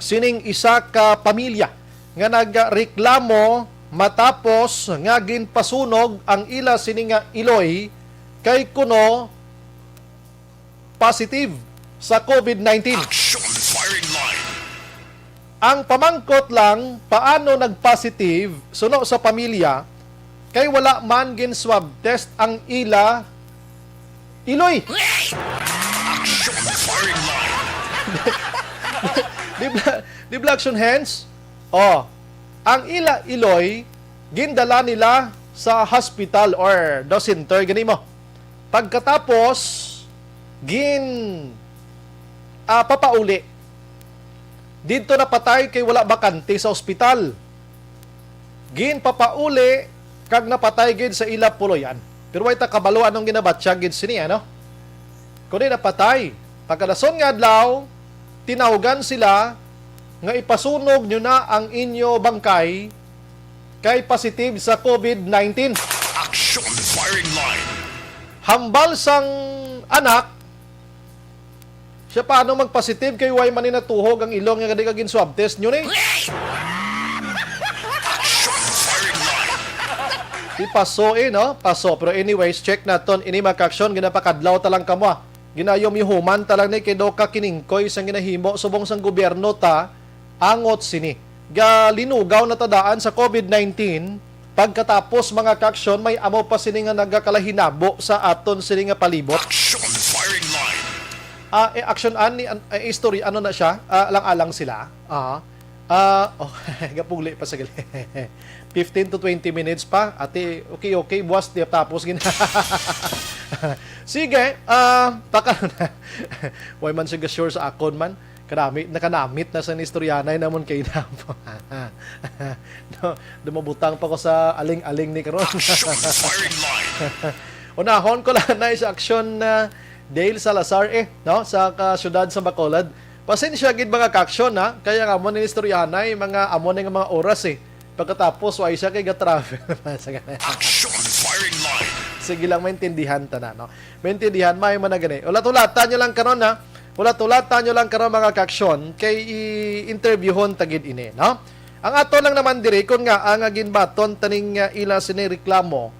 sining isa ka pamilya nga nagreklamo matapos nga ginpasunog ang ila sini nga iloy kay kuno positive sa COVID nineteen. Action Firing Line. Ang pamangkot lang, paano nag-positive, suno sa pamilya, kay wala man gin-swab test ang ila iloy. Action Firing Line. Di ba, di ba, action hands? Oh, ang ila iloy, gindala nila sa hospital or the center, gani mo. Pagkatapos, gin, ah, papauli. Didto napatay kay wala bakante sa ospital. Ginpapauli kag napatay gid sa ila puloy-an. Pero way ta kabalo anong ginabatyag gid sini, ano? Kundi napatay. Pagkadason nga adlaw, tinawgan sila nga ipasunog nyo na ang inyo bangkay kay positive sa COVID nineteen. Action Firing Line. Hambal sang anak, siya paano magpositive kay way man ni natuhog ang ilong nga di ka gin-swab test nyo ni? Action Firing Line. Di paso eh, no? Paso. Pero anyways, check naton. Ini, mga kaaksyon, ginapakadlaw ta lang kamo, ah. Ginayom yuhuman ta lang ni kay daw ka kiningkoy sang ginahimo subong sang gobyerno ta, angot sini. Galinugaw na ta daan sa COVID nineteen, pagkatapos, mga kaaksyon, may amo pa sini nga nagakalahinabo sa aton sini nga palibot. Action Firing Line. Ah, eh, action ani, an-, eh, istorya, ano na siya? Ah, alang-alang sila. Ah, ah, oh, gapugli pa sa gali. Fifteen to twenty minutes pa. Ate, okay, okay, buwas di tapos gina. Sige, ah, taka na. Way man siya sure sa akon man. Kanami, nakanamit na sa istoryanay namon kay na. No, dumabutang pa ko sa aling-aling ni karon. Action Firing Line. Unahon ko lang na sa action na Dale Salazar eh, no, sa ka-, syudad sa Bacolod. Pasensya gid, mga kaaksyon, ha, kaya nga mo ni istoryanay mga amo ni nga mga oras eh. Pagkatapos, wa siya kay ga-travel. Sa ganun. Action Firing Line. Sige lang, maintindihan ta na, no? Maintindihan, may man na gani. Ulat-ulatan nyo lang karon, ha? Ulat-ulatan nyo lang karon, mga kaaksyon, kay i-interviewon ta gid ini, no? Ang ato lang naman diri, kung nga ang ginbaton taning, ah, ila sini reklamo,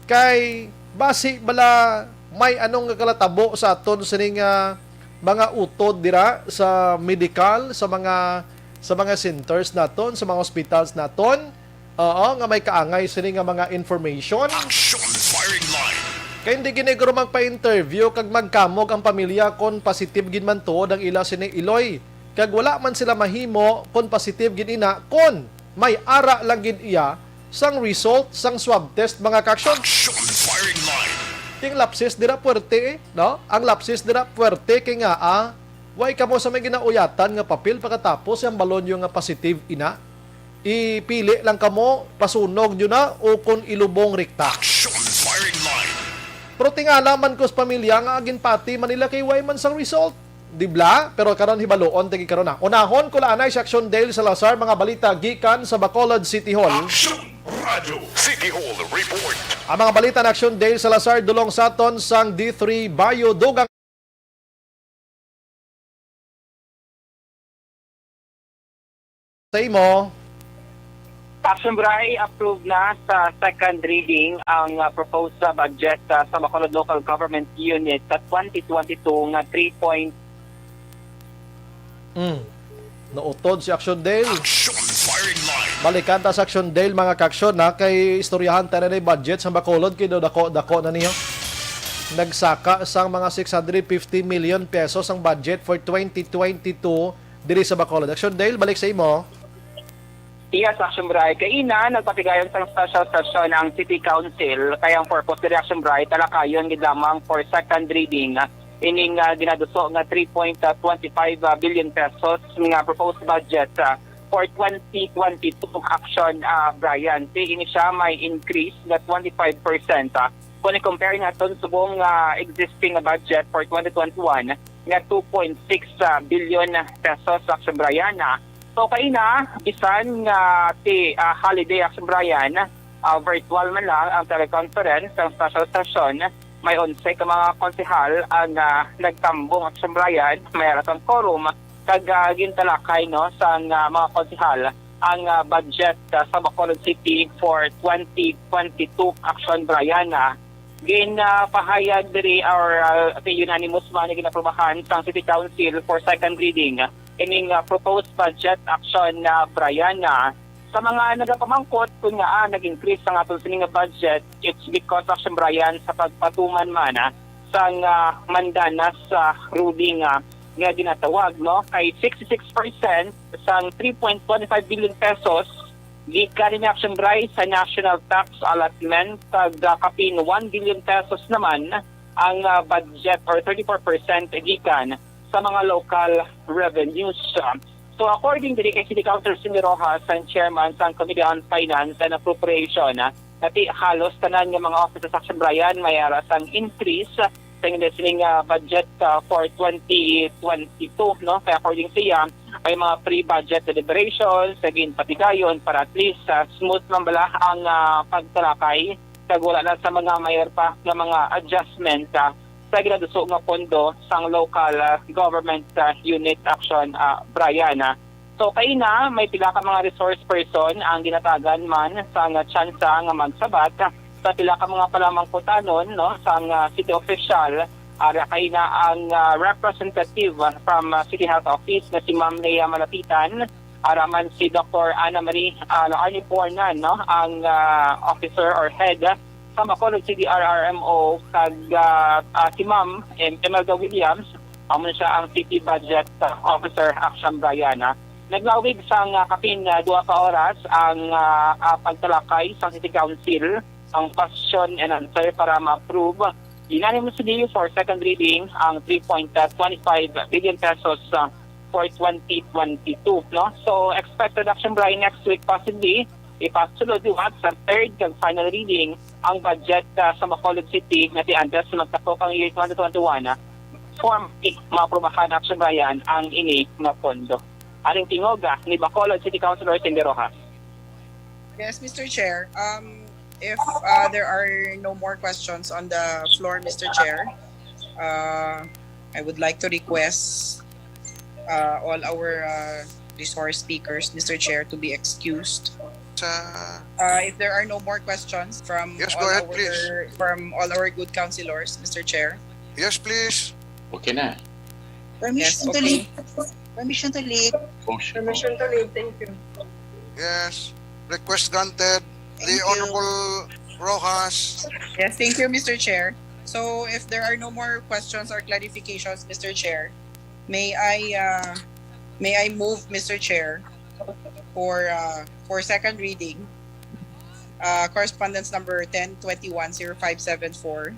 kay basi bala may anong kalatabo sa aton sining, ah, mga utod dira sa medical, sa mga, sa mga centers naton, sa mga hospitals naton, oo, nga may kaangay sini nga mga information. Action Firing Line. Kay hindi gid ni guro magpa-interview kag magkamog ang pamilya kon positive gid man tuod ang ila sini iloy. Kag wala man sila mahimo kon positive gid ina kon may ara lang gid iya sang result sang swab test, mga kaaksyon. Action Firing Line. Ting lapses dira puwerte, eh, no? Ang lapses dira puwerte kay nga, ah, way kamo sa may ginauyatan nga papel pagkatapos ang balonyo nga positive ina. Ipili lang kamo, pasunog nyo na o kung ilubong rikta. Action Firing Line. Pero tingala man ko sa pamilya nga ginpati man nila kay way man sang result. Di bla? Pero karon hibaluon tagi karon na. Unahon ko la anay si Action Dale Salazar, mga balita gikan sa Bacolod City Hall. Action Radio City Hall Report. Ang mga balita na Action Dale Salazar dulong sa aton sang D three Bayo Dugang. Sa imo. Action Bray, approve na sa second reading ang, ah, proposed sa budget, ah, sa Bacolod Local Government Unit sa twenty twenty-two nga three point Mm. Nautod si Action Dale. Action Firing Line. Balikan ta sa Action Dale, mga kaaksyon, ha, kay istoryahan ta na ni budget sa Bacolod, kay daw dako-dako na niya. Nagsaka sang mga six hundred fifty million pesos ang budget for twenty twenty-two diri sa Bacolod. Action Dale, balik sa imo. Yes, Action Bray. Kaina, nagpatigayon sang special session ang City Council. Kaya ang purpose diri, Action Bray, talakayon gid lamang for second reading ining, ah, ginaduso nga three point twenty five billion pesos nga proposed budget, ah, for twenty twenty-two, Action, ah, Brian. Si ini siya may increase nga twenty-five percent, ah, kung i-compare naton subong nga existing nga budget for twenty twenty-one nga two point six billion pesos, Action Brian, ah. So, kaina, bisan nga ti, ah, holiday, Action Brian, ah, virtual man lang ang teleconference, ang special session, may onse ka mga konsehal ang, ah, nagtambong, Action Brian, may ara sang quorum, kag, ah, gintalakay, no, sang, ah, mga konsehal ang, ah, budget, ah, sa Bacolod City for twenty twenty-two, Action Brian, ah. Ginapahayag diri or, ah, unanimous man nga ginaprubahan sang City Council for second reading ining, ah, proposed budget, Action, ah, Brian, ah. Sa mga nagapamangkot kung ngaa nag-increase ang aton sini nga budget, it's because, Action Brian, sa pagpatuman man, ah, sang, ah, mandanas, ah, ruling, ah, nga ginatawag, no, kay sixty-six percent sang three point twenty-five billion pesos gikan ni, Action Bray, sa national tax allotment, kag, ah, kapin one billion pesos naman ang, ah, budget or thirty-four percent gikan sa mga local revenues. So, according diri kay City Councilor Cindy Rojas, ang chairman sang Committee on Finance and Appropriation, ah, nga ti halos tanan nga mga offices, Action Brian, may ara sang increase sa ila sining, ah, budget, ah, for twenty twenty-two, no? Kaya according siya, may mga pre-budget deliberations nga ginpatigayon para at least, ah, smooth man bala ang, ah, pagtalakay kag wala na sa mga mayor pa nga mga adjustment, ah, sa ginaduso nga pondo sang local, ah, government, ah, unit, Action, ah, Brian, ah. So, kaina, may pila ka mga resource person ang ginatagan man sang tsansa nga magsabat sa pila ka mga palamangkutanon, no, sang, ah, city official. Ara kaina ang, ah, representative from, ah, City Health Office nga si Ma'am Lea Malapitan, ara man si Doktor Ana Marie, ah, Arnie Pornan, no, ang, ah, officer or head sa Bacolod City R R M O, kag, ah, ah, si Ma'am Em-, Imelda Williams, amo na siya ang City Budget, ah, Officer, Action Brian, ah. Naglawig sang, ah, kapin, ah, duha ka oras ang, ah, ah, pagtalakay sa City Council, ang question and answer para ma-approve unanimously for second reading ang three point twenty-five billion pesos, ah, for twenty twenty-two, no? So, expected, Action Brian, next week possibly ipasulod liwat sa third kag final reading ang budget, ah, sa Bacolod City nga ti antes magtapok ang year twenty twenty-one, ah, formally maaprubahan, Action Brian, ang ini nga pondo. Aning tingog, ah, ni Bacolod City Councilor Cindy Rojas. Yes, Mister Chair. Um, If uh, there are no more questions on the floor, Mister Chair, uh, I would like to request uh, all our uh, resource speakers, Mister Chair, to be excused. Sa Uh, if there are no more questions from Yes, all go ahead, our please. from all our good councilors, Mister Chair. Yes, please. Okay na. Permission Yes, to okay. leave. Permission to leave. Motion. Permission to leave. Thank you. Yes. Request granted. The Thank you. Honorable Rojas. Yes, thank you, Mister Chair. So if there are no more questions or clarifications, Mister Chair, may I uh, may I move, Mister Chair, for uh, for second reading, uh, correspondence number ten twenty-one zero five seven four,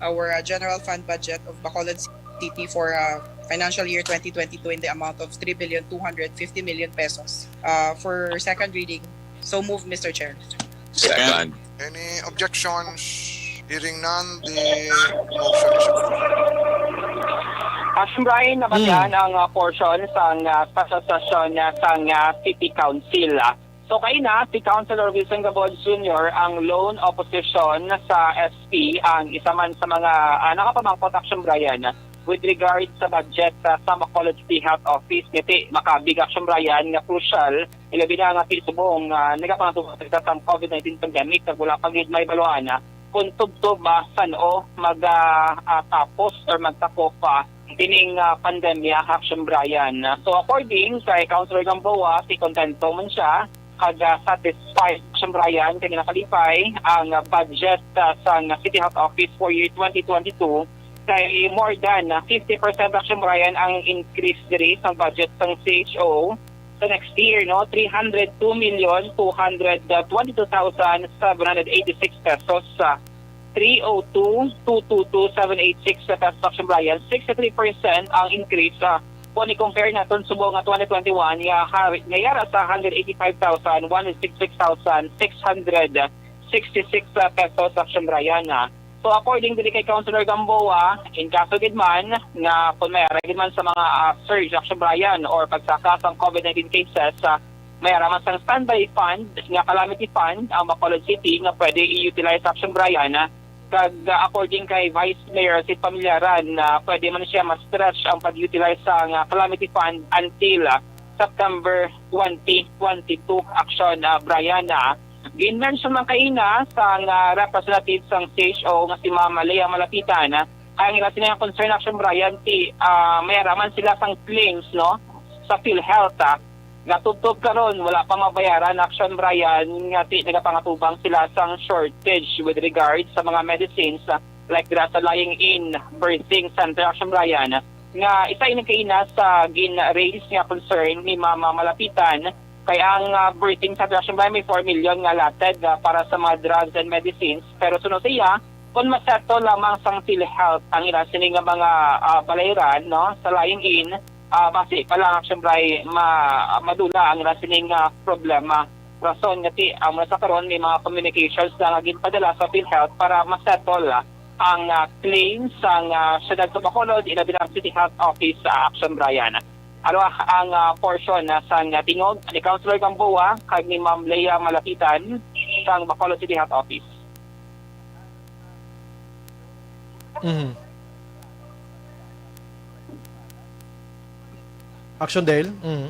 our uh, general fund budget of Bacolod City for uh, financial year twenty twenty-two in the amount of three billion two hundred fifty million pesos uh, for second reading. So move, Mister Chair. Second. Any objections? Hearing none, the motion is approved. Action Brian, nabatian ang uh, portion sang uh, special session uh, sang uh, City Council. So kaina, si Councilor Wilson Gabod Junior ang lone opposition sa S P, ang isa man sa mga uh, nakapamangkot, Action Brian, with regard sa budget uh, sa Bacolod City Health Office. Ngati makabig, Action Brian, nga crucial, ilabi na nga subong uh, nagapangatubang sa COVID nineteen pandemic, kag wala pa gid may baluan uh, kung tubtob ba san-o mag uh, uh, tapos or magtakop pa ining uh, pandemya, Action Brian. So according kay Councilor Gamboa, si kontento man siya kag uh, satisfied, Action Brian, kay nakalipay ang uh, budget uh, sang City Health Office for year twenty twenty-two kay more than uh, fifty percent, Action Brian, ang increase diri sa budget sang C H O sa next year, no, three hundred two million two hundred twenty-two thousand seven hundred eighty-six pesos. Uh, three oh two two two two seven eight six sa pesos, Action Brian, sixty-three percent ang increase sa kung i-compare naton subong nga twenty twenty-one nga, ha- nga yara sa hundred eighty-five thousand one hundred sixty-six thousand six hundred sixty-six pesos, Action Brian, ha. So according diri kay Councilor Gamboa, in kaso gid man nga kung may ara gid man sa mga uh, surge, Action Brian, or pagsaka sang COVID nineteen cases, uh, may ara man sang standby fund nga calamity fund ang Bacolod City nga pwede i-utilize, Action Brian, uh, kag uh, according kay Vice Mayor Sid Pamilyaran, uh, pwede man siya ma-stretch ang pag-utilize sang uh, calamity fund until uh, September twenty twenty-two, Action uh, Brian. Uh, Gin-mention man kaina sang uh, representative sang C H O nga si Ma'am Lea Malapitan, uh, kay ang ila sini nga concern, Action Brian, ti uh, may araman sila sang claims, no, sa PhilHealth, uh, nga tubtob karon wala pa mabayaran, Action Brian, nga ti nagapangatubang sila sang shortage with regard sa mga medicines, uh, like dira sa lying-in birthing center, Action Brian, nga isa ini kaina sa gin-raise nga concern ni Ma'am Malapitan. Kay ang uh, birthing sa Action Brian may four million nga allotted uh, para sa mga drugs and medicines, pero suno siya, kung masettle lamang sang PhilHealth ang ila sini nga mga uh, balayran, no, sa lying-in, uh, basi pa lang, Action Brian, ma madula ang ila sini nga problema. Rason nga ti amo na sa karon may mga communications na nga ginpadala sa PhilHealth para masettle uh, ang uh, claim sang uh, siyudad sa Bacolod, ilabi na ang City Health Office sa Action Brian. Aro ang uh, portion na sang uh, tingog ni Councilor Gamboa kag ni Ma'am Lea Malapitan sang Bacolod City Health Office. Mhm. Action Dale? Mhm.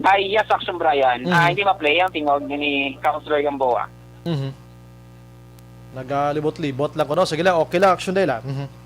Ay, yes, Action Brian. Mhm. Ah, hindi ma-play ang tingog ni Councilor Gamboa. Mhm. Nagalibot-libot lang ko, no? Sige lang, okay lang, Action Dale, ah. Mhm.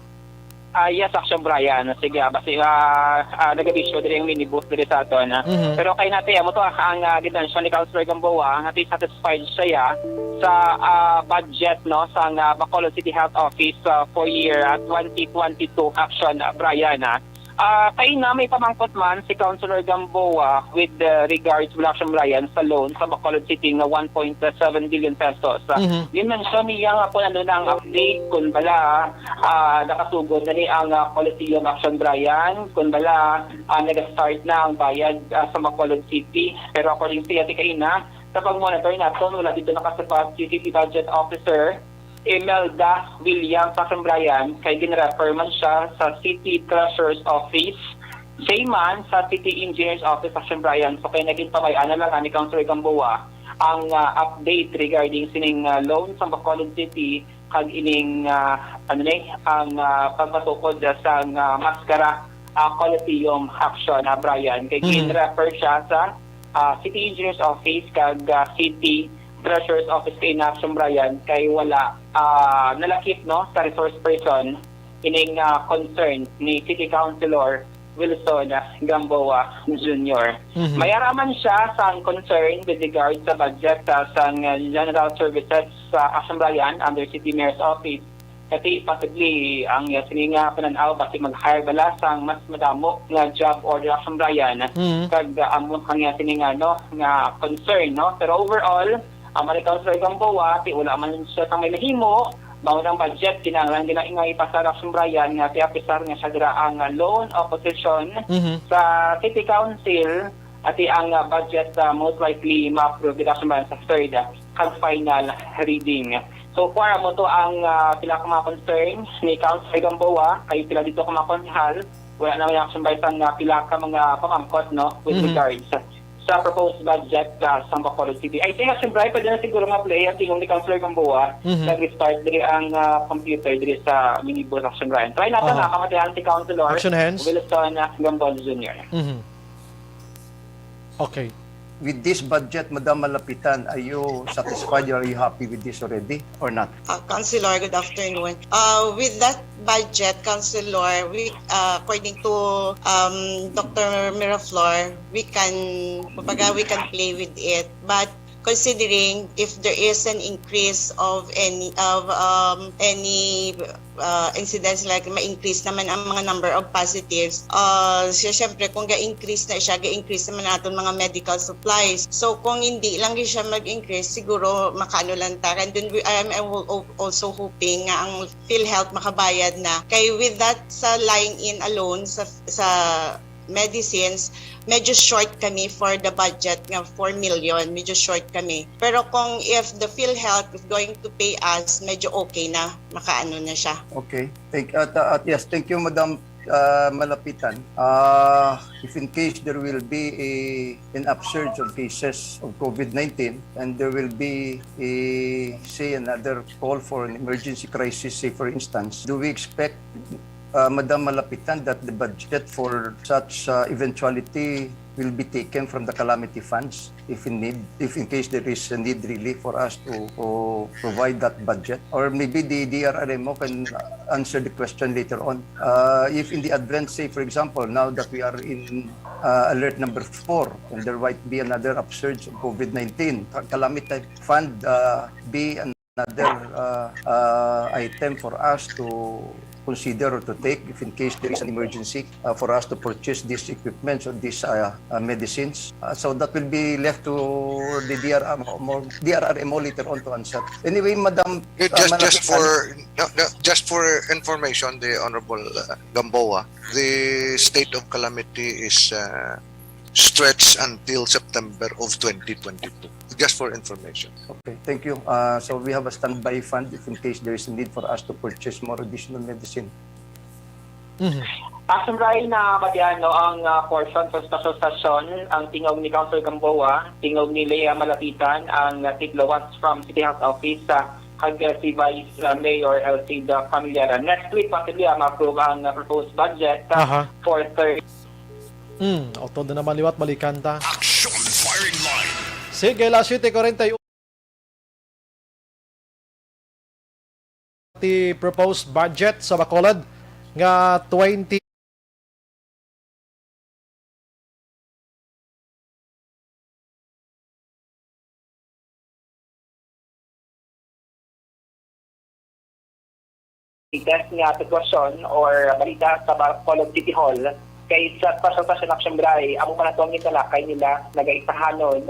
Ah, yes, Action Brian. Sige, ah, basi ah, ah, nagabisyo diri ang minibus diri sa aton, ah. Mhm. Pero kay nati, amo to ah, ang uh, ginansyon ni Councilor Gamboa, nga ti satisfied siya sa ah, budget, no, sa uh, Bacolod City Health Office ah, for year ah, twenty twenty-two, Action ah, Brian, ah. Ah, kay na may pamangkot man si Councilor Gamboa with uh, regards, Action Brian, sa loan sa Bacolod City nga one point seven billion pesos. Ah, Mhm. Gin-mention niya nga kung ano na ang update, kung bala ah, nakasugod na ni ang ah, Coliseum, Action Brian, kung bala ah, nag-start na ang bayad ah, sa Bacolod City. Pero according sa iya, ti kaina, sa pag-monitor naton, wala dito nakasabat si City Budget Officer Imelda Williams, Action Brian, kay gin-refer man siya sa City Treasurer's Office, same man sa City Engineer's Office, Action Brian. So kay naging pabay-an na lang ni Councilor Gamboa ang ah, update regarding sining ah, loan sa Bacolod City kag ining ah, ano ni ang ah, pagpatukod sa ah, maskara ah, Coliseum action, ah, Brian. Kay Mhm. gin-refer siya sa ah, City Engineer's Office kag ah, City Treasurer's Office kay Action, Brian, kay wala ah, nalakip, no, sa resource person ining ah, concern ni City Councilor Wilson Gamboa Junior. Mhm. May ara man siya sang concern with regard sa budget ah, sang ah, general services sa Action, Brian, under City Mayor's Office. Kasi possibly ang ah, sini nga panan-aw basi mag-hire bala sang mas madamo nga job order, Action, Brian. Mhm. Kag ah, amo ang ah, sini nga no nga concern, no. Pero overall, ang Mayor Councilor Gamboa, ti wala man siya sang may nahimo, mao nang budget kinahanglan gina nga ipasar, Action, Brian, nga ti apisar nga siya dira ang ah, lone opposition Mhm. sa City Council, ati ang ah, budget ah, most likely ma-approve gid, Action, Brian, sa third ah, kag final reading. So far, amo to ang ah, pila ka mga concern ni Councilor Gamboa, kay pila dito ka mga konsehal, wala naman, Action, Brian, sang ah, pila ka mga pamangkot, no, with Mhm. regards sa proposed budget ah, sa Bacolod City. I think, Action, Brian, pwede na siguro ma-play ang tingog ni Councilor Gamboa. Mhm. Nag-restart diri ang ah, computer diri sa minibus, Action, Brian. Try natin Aha. na kamatihan si Councilor Action hands. Wilson ah, Gamboa Junior. Mhm. Okay. With this budget, Madam Malapitan, are you satisfied? Are you happy with this already or not? Uh, Councilor, good afternoon. Uh, with that budget, Councilor, we, uh, according to um, Doctor Miraflor, we can, kumbaga, we can play with it. But considering if there is an increase of any of um, any uh, incidents, like ma-increase naman ang mga number of positives, uh, siya, syempre, kung ga-increase na siya, ga-increase naman naton mga medical supplies. So kung hindi lang gyud siya mag-increase, siguro makaano lang ta. And then we, I'm, I'm al- also hoping nga ang PhilHealth makabayad na. Kay with that, sa line in alone sa sa medicines, medyo short kami for the budget nga four million. Medyo short kami. Pero kung if the PhilHealth is going to pay us, medyo okay na. Makaano na siya. Okay. Thank, at, at yes, thank you, Madam uh, Malapitan. Uh, if in case there will be a, an upsurge of cases of COVID nineteen and there will be a, say, another call for an emergency crisis, say, for instance, do we expect, uh, Madam Malapitan, that the budget for such uh, eventuality will be taken from the calamity funds if in need, if in case there is a need really for us to, to provide that budget? Or maybe the D R R M O can answer the question later on. Uh, if in the advent, say, for example, now that we are in uh, alert number four, and there might be another upsurge of COVID nineteen, ca- calamity fund uh, be another uh, uh, item for us to consider or to take if in case there is an emergency uh, for us to purchase these equipments or these uh, uh, medicines. Uh, so that will be left to the D R R M O, more D R R M O later on to answer. Anyway, Madam, Eh, uh, just just Malapitan. for No, no, just for information, the Honorable uh, Gamboa, the state of calamity is uh, stretched until September of twenty twenty-two. Just for information. Okay, thank you. Uh, so we have a standby fund if in case there is a need for us to purchase more additional medicine. Mhm. Action, Brian, na batian, no, ang ah, portion sa stasyon-stasyon, ang tingog ni Councilor Gamboa, tingog ni Lea Malapitan, ang ah, tiglawas from City Health Office, ah, kag ah, si Vice ah, Mayor Elcida Familiaran. Next week, possibly, ah, ma-approve ang ah, proposed budget ah, Aha. for third. Hmm, auto na naman liwat, balikan ta. Action Firing Line. Sige, alas siyete kuwarenta y uno. Ti proposed budget sa Bacolod nga twenty latest nga sitwasyon or balita sa Bacolod City Hall, kay sa Special Session Action Bray, amo pa na to ang gitalakay nila, nagaisahanon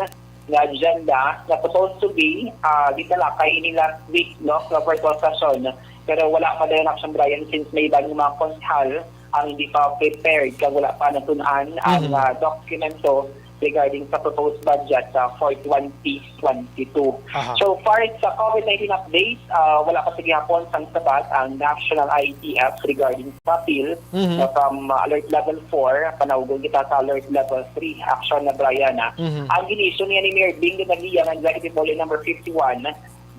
nga agenda nga supposed to be ah, gitalakay ini last week, no, sa virtual session. Pero wala pa dayon, Action Brian, since may iban nga mga konsehal ang hindi pa prepared kag wala pa natun-an ang Mhm. ah, dokumento. regarding sa proposed budget, ah, for twenty twenty-two. Aha. So far sa COVID nineteen update, ah, wala pa sa gihapon sang sabat ang National I T F regarding sa bill. Mhm. So from, ah, alert level four, panawgon kita sa alert level three. Action na, Brian, ah. Mhm. Ang ginisyu niya ni Mayor Bing Dinagian, ang Executive Order number fifty-one,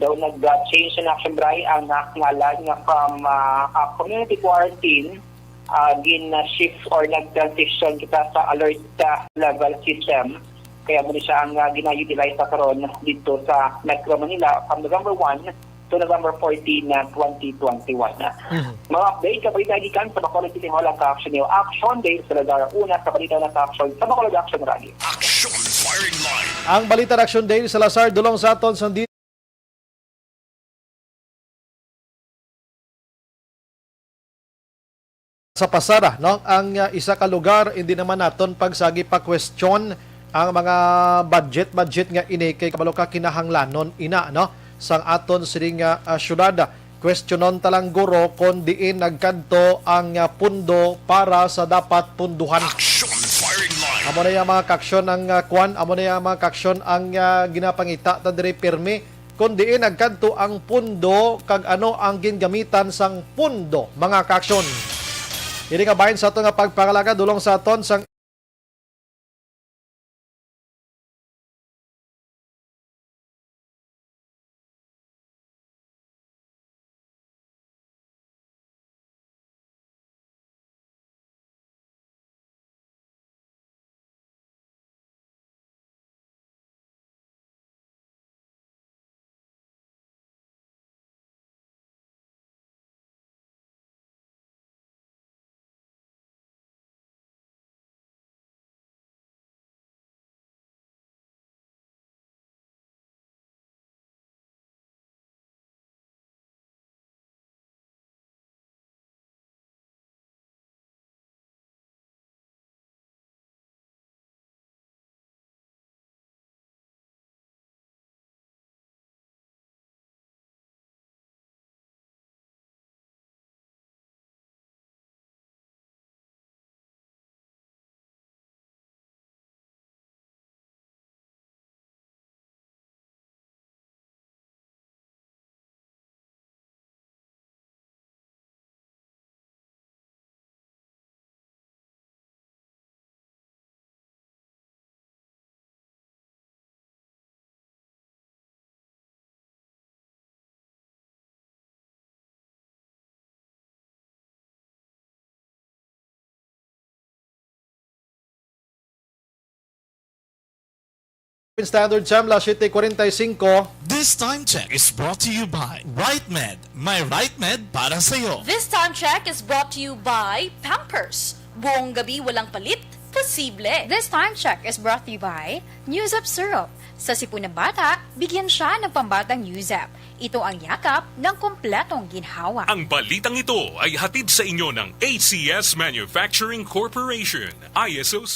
daw nag-, ah, change in action, Bri, ang, ah, ngalan nga from, ah, ah, community quarantine, ah, gin-shift or nag-transition kita sa alert, ah, level system. Kaya mo ni siya ang, ah, gina-utilize sa karon dito sa Metro Manila from November one to November fourteen na twenty twenty-one na. Mhm. Mga update ka balita gikan sa Bacolod City Hall ang ka-action niyo. Action Dale Salazar, una sa balita na ka-action sa Bacolod Action Radio. Action Firing Line. Ang balita na Action Dale Salazar, dulong sa aton sa di-, sa pasada, no? Ang, ah, isa ka lugar, hindi naman naton pagsagi pa question ang mga budget, budget nga ini kay kabalo ka kinahanglanon ina, no? Sang aton sini nga, ah, syudad. Questionon ta lang, guro, kung diin nagkadto ang, ah, pundo para sa dapat punduhan. Action Firing Line. Amo na yung mga kaksyon ang, ah, kwan, amo na yung mga kaksyon ang, ah, ginapangita ta diri pirmi. Kung diin nagkadto ang pundo kag ano ang gingamitan sang pundo, mga kaksyon. Ini nga bahin sa ato nga pagpangalaga, dulong sa aton sang Standard Time, las siete cuarenta y cinco. This time check is brought to you by Right Med. May Right Med para sa'yo. This time check is brought to you by Pampers. Buong gabi walang palit? Posible. This time check is brought to you by News Up Syrup. Sa sipon ng bata, bigyan siya ng pambatang News Up. Ito ang yakap ng kompletong ginhawa. Ang balitang ito ay hatid sa inyo ng A C S Manufacturing Corporation, I S O.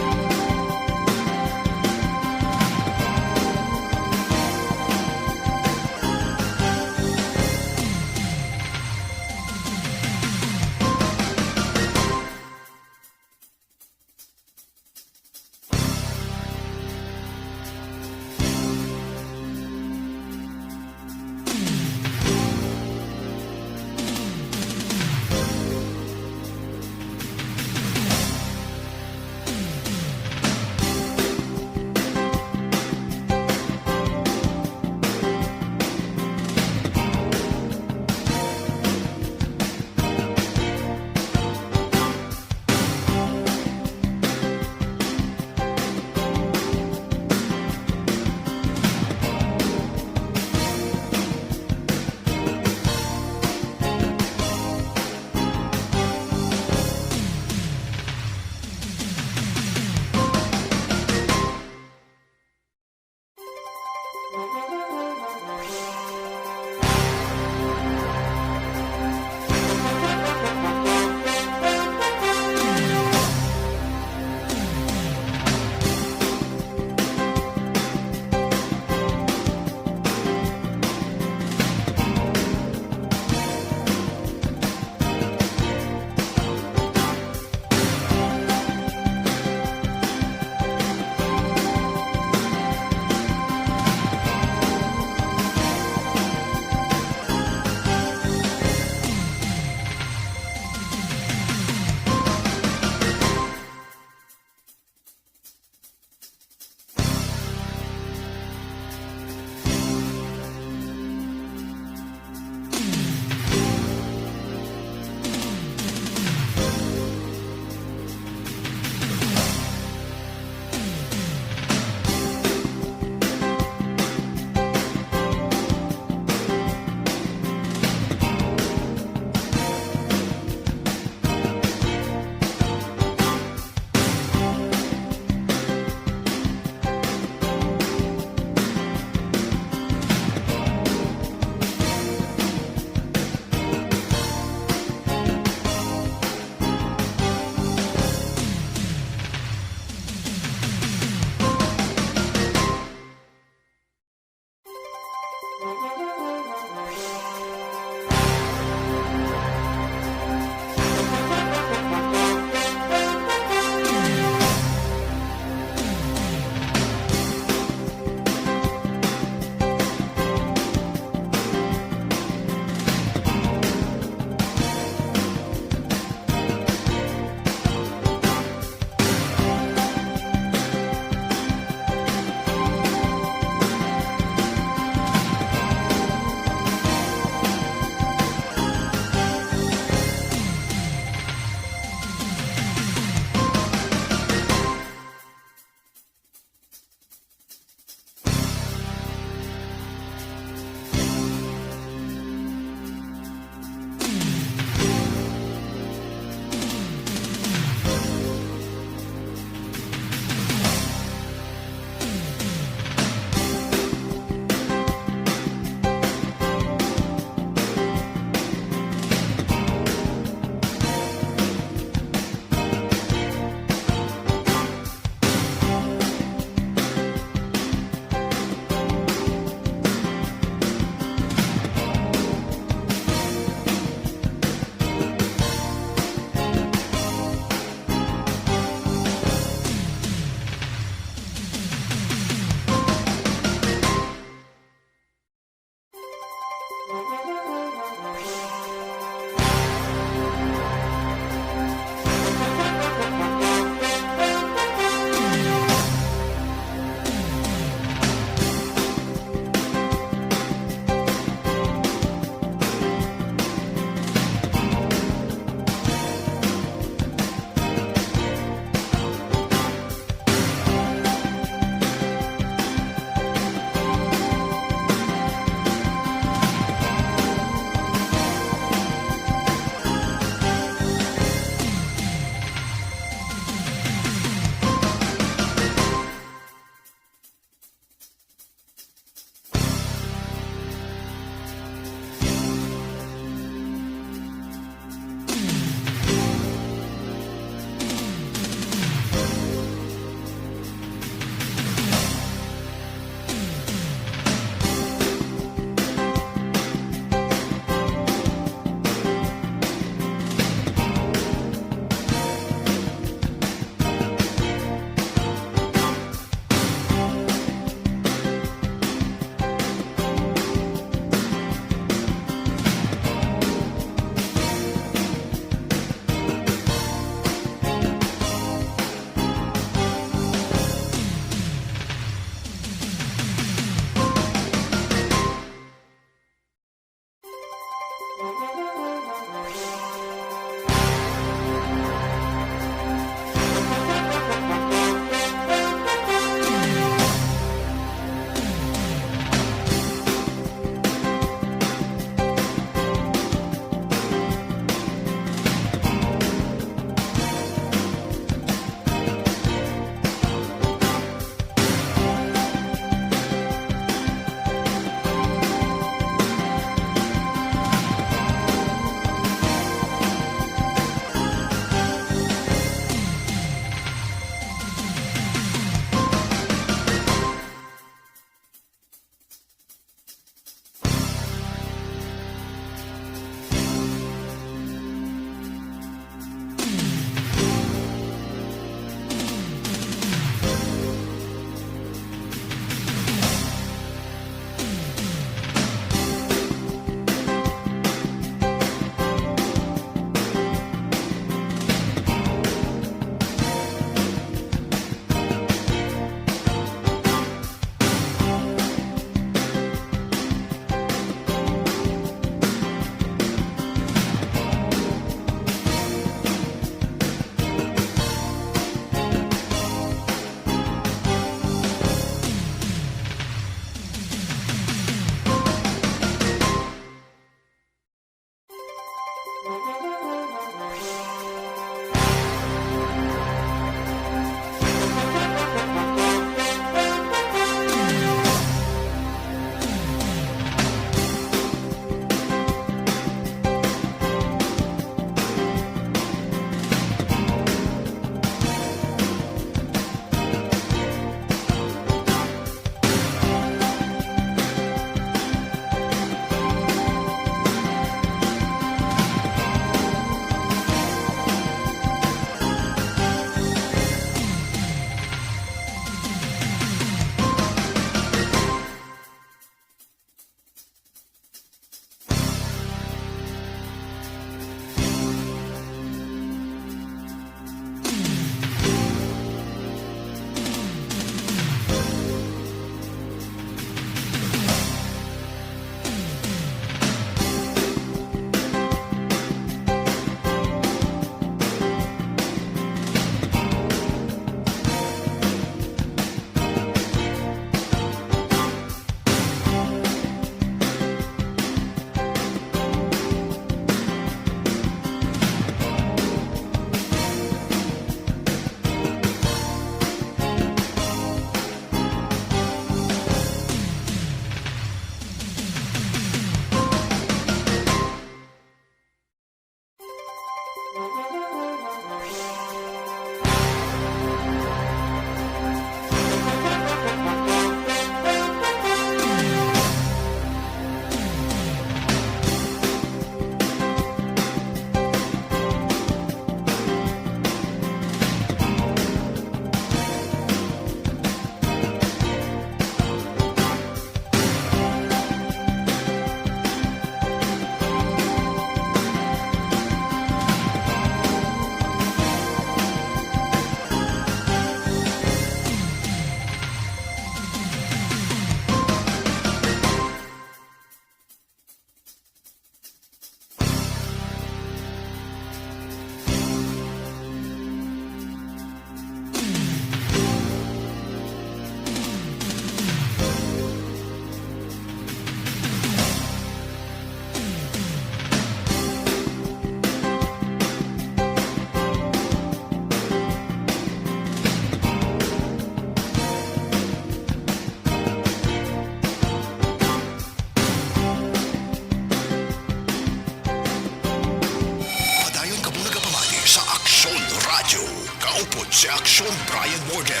Upod si Aksyon Brian Morgan.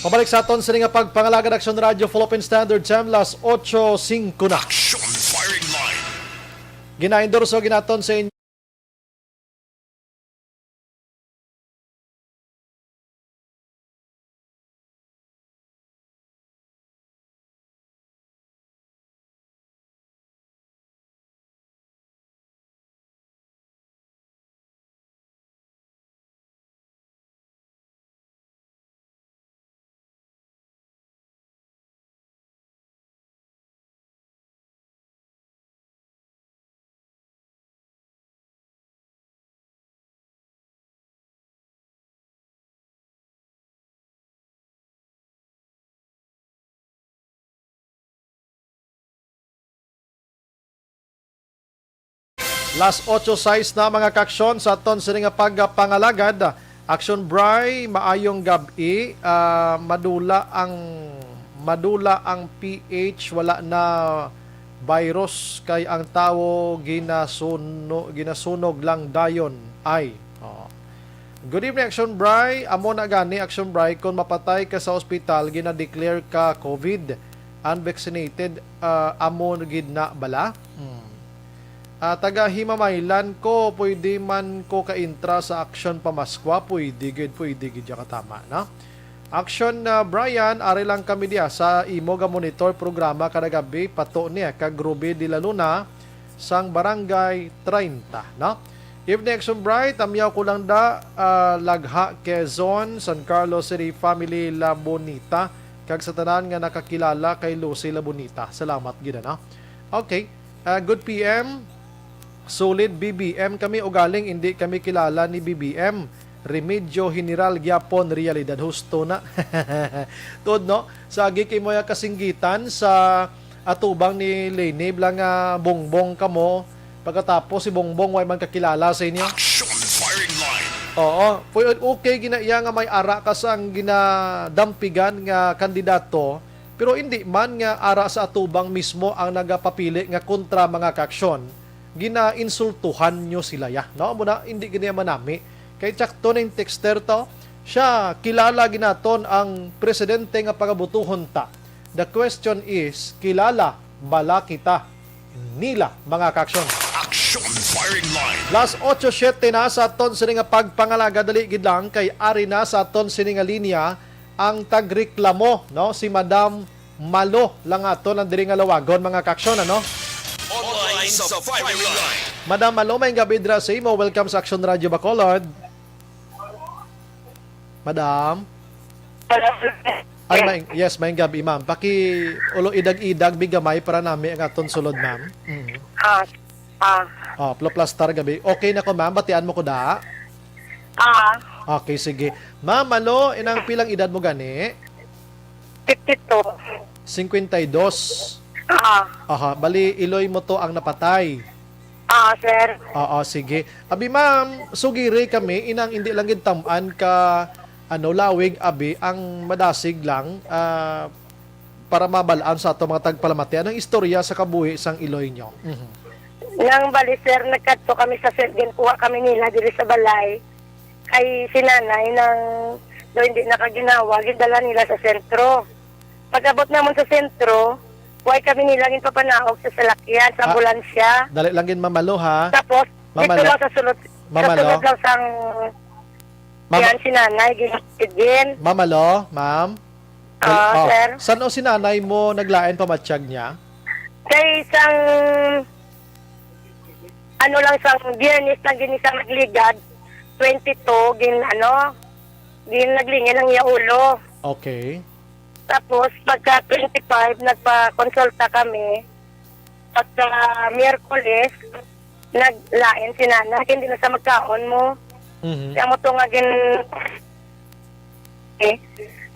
Pabalik sa aton sini nga pagpangalagad, Aksyon Radio Philippine Standard Time, las ocho singko na. Aksyon Firing Line. Ginaendorso ginaton sa inyo. Las ocho sais na, mga kaaksyon, sa aton sini nga pagpangalagad. Aksyon Bri, maayong gab-i. Ah, madula ang, madula ang P H, wala na virus kay ang tawo ginasuno-, ginasunog lang dayon. Ay, oo. Good evening, Action Bri. Amo na gani, Action Bri, kung mapatay ka sa ospital, gina-declare ka COVID, unvaccinated, ah, amo gid na bala? Hmm. Ah, taga Himamaylan ko, pwede man ko ka-intra sa Action Pamaskwa? Pwede gid, pwede gid, ya katama, no? Action, ah, Brian, ari lang kami diya sa imo ga monitor programa kada gabi, pato niya kag Ruby de la Luna sang Barangay treinta, no? Evening, Action Bright. Tamyaw ko lang da, ah, Lagha, Quezon, San Carlos City, family La Bonita, kag sa tanan nga nakakilala kay Lucy La Bonita. Salamat gid, ano? Okay. Ah, good P M. Solid B B M kami, ugaling hindi kami kilala ni B B M. Remedyo General gyapon, realidad husto na. Tuod, no? Sa agi kay mo ya kasinggitan sa atubang ni Leni, bala nga bongbong kamo, pagkatapos si Bongbong way man kakilala sa inyo? Action Firing Line. Oo, pu-, okay gina iya nga may ara ka sang ginadampigan nga kandidato, pero hindi man nga ara sa atubang mismo ang nagapapili nga kontra, mga kaaksyon. Ginainsultuhan nyo sila, ya, no? Amo na, hindi gani manami. Kay tsakto ning texter to, siya, kilala ginaton ang presidente nga pagabutuhon ta. The question is, kilala bala kita nila, mga kaaksyon? Action Firing Line. Las ocho siete na sa aton sini nga pagpangalaga. Dali gid lang, kay ari na sa aton sini nga linya ang tagreklamo, no, si Madam Malo lang aton ang diri nga lawagon, mga kaaksyon, ano? Online sa Firing Line. Madam Malo, may gabi dira sa imo. Welcome sa Action Radio Bacolod. Madam? Hello? Ay, may, yes, may gabi, ma'am. Paki ulo idag-idag, bigamay para nami ang aton sulod, ma'am. Mm. Ah, ah. Oh, ploplastar gabi. Okay na ko, ma'am. Batian mo ko da? Ah. Okay, sige. Ma'am, Malo, inang pilang edad mo gani? Fifty-two. Cincuenta y dos. Ah. Aha, bali, iloy mo to ang napatay. Ah, sir. Oo, sige. Abi, ma'am, sugiri kami, inang hindi lang gid tam-an ka, ano, lawig, abi, ang madasig lang, ah, para mabalaan sa ato mga tagpalamati. Anong istorya sa kabuhi sang iloy nyo? Mhm. Nang bali, sir, nagkadto kami sa sen-, ginkuha kami nila diri sa balay. Kay si nanay nang daw hindi nakaginawa, gindala nila sa sentro. Pag-abot namon sa sentro, way kami nila ginpapanaog sa salakyan, sa Ah, ambulansya. Dali lang gid, Ma'am Malo, ha? Tapos, Ma'am dito Malo. lang sa sulod, sa Ma'am Malo. sulod lang sang Ma'am yan si nanay, gin-, gin. Ma'am Malo, ma'am? Ah, Oh, sir. San-o si nanay mo naglain pamatyag niya? Kay isang, ano lang, sang Biyernes lang gini sa nagligad, twenty-two, gin, ano, gin naglingin ang iya ulo. Okay. Tapos, pagka twenty-five, nagpa-consulta kami. Pagka Miyerkules, naglain si nanay, hindi na sa magkaon mo. Mhm. Kaya mo to nga gin-, eh,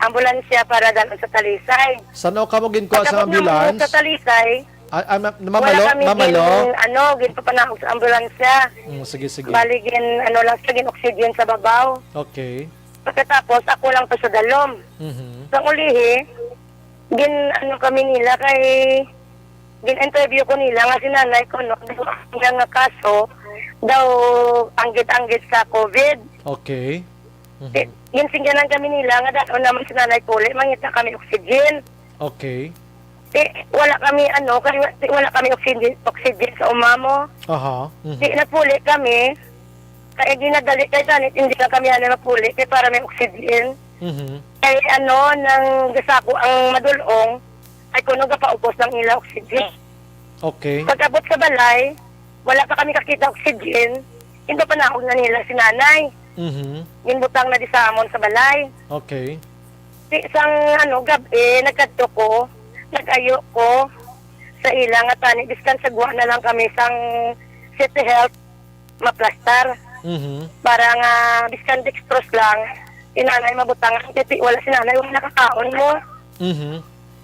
ambulansya para dalon sa Talisay. San-o kamo ginkuha sa Pagkabot nga ambulance? sa Talisay, Ah, ah, ma-, wala Mamalo, kami Mamalo. gin-, ano, ginpapanaog sa ambulansya. Mm, sige, sige. Bali, gin-, ano lang siya, gin-oxygen sa babaw. Okay. Pagkatapos, ako lang to sa dalom. Mhm. Sa ulihi, gin-, ano kami nila kay, gin-interview ko nila nga si nanay ko, no, nga, nga kaso, daw anggit-anggit sa COVID. Okay. Mhm. Ti, ginsingganan kami nila nga dad-on naman si nanay puli, mangita kami oxygen. Okay. Ti, wala kami, ano, kay wa-, ti, wala kami oxygen, oxygen sa uma mo. Aha. Mhm. Ti, nagpuli kami, kay ginadali kay tanit, hindi lang kami, ano, mapuli, kay para may oxygen. Mhm. Kay, ano, nang gasako ang madulong, ay kuno gapaubos ng ila oxygen. Okay. Pag-abot sa balay, wala pa kami kakita oxygen, ginpapanaog na nila si nanay. Mhm. Ginbutang na di sa amon sa balay. Okay. Ti, sang, ano, gab-i, nagkadto ko, nag-ayo ko sa ila nga tani, biskan sagwa na lang kami sang City Health maplastar. Mhm. Para nga, biskan dextrose lang, si nanay mabutangan, kay ti, wala si nanay, wala nakakaon mo. Mhm.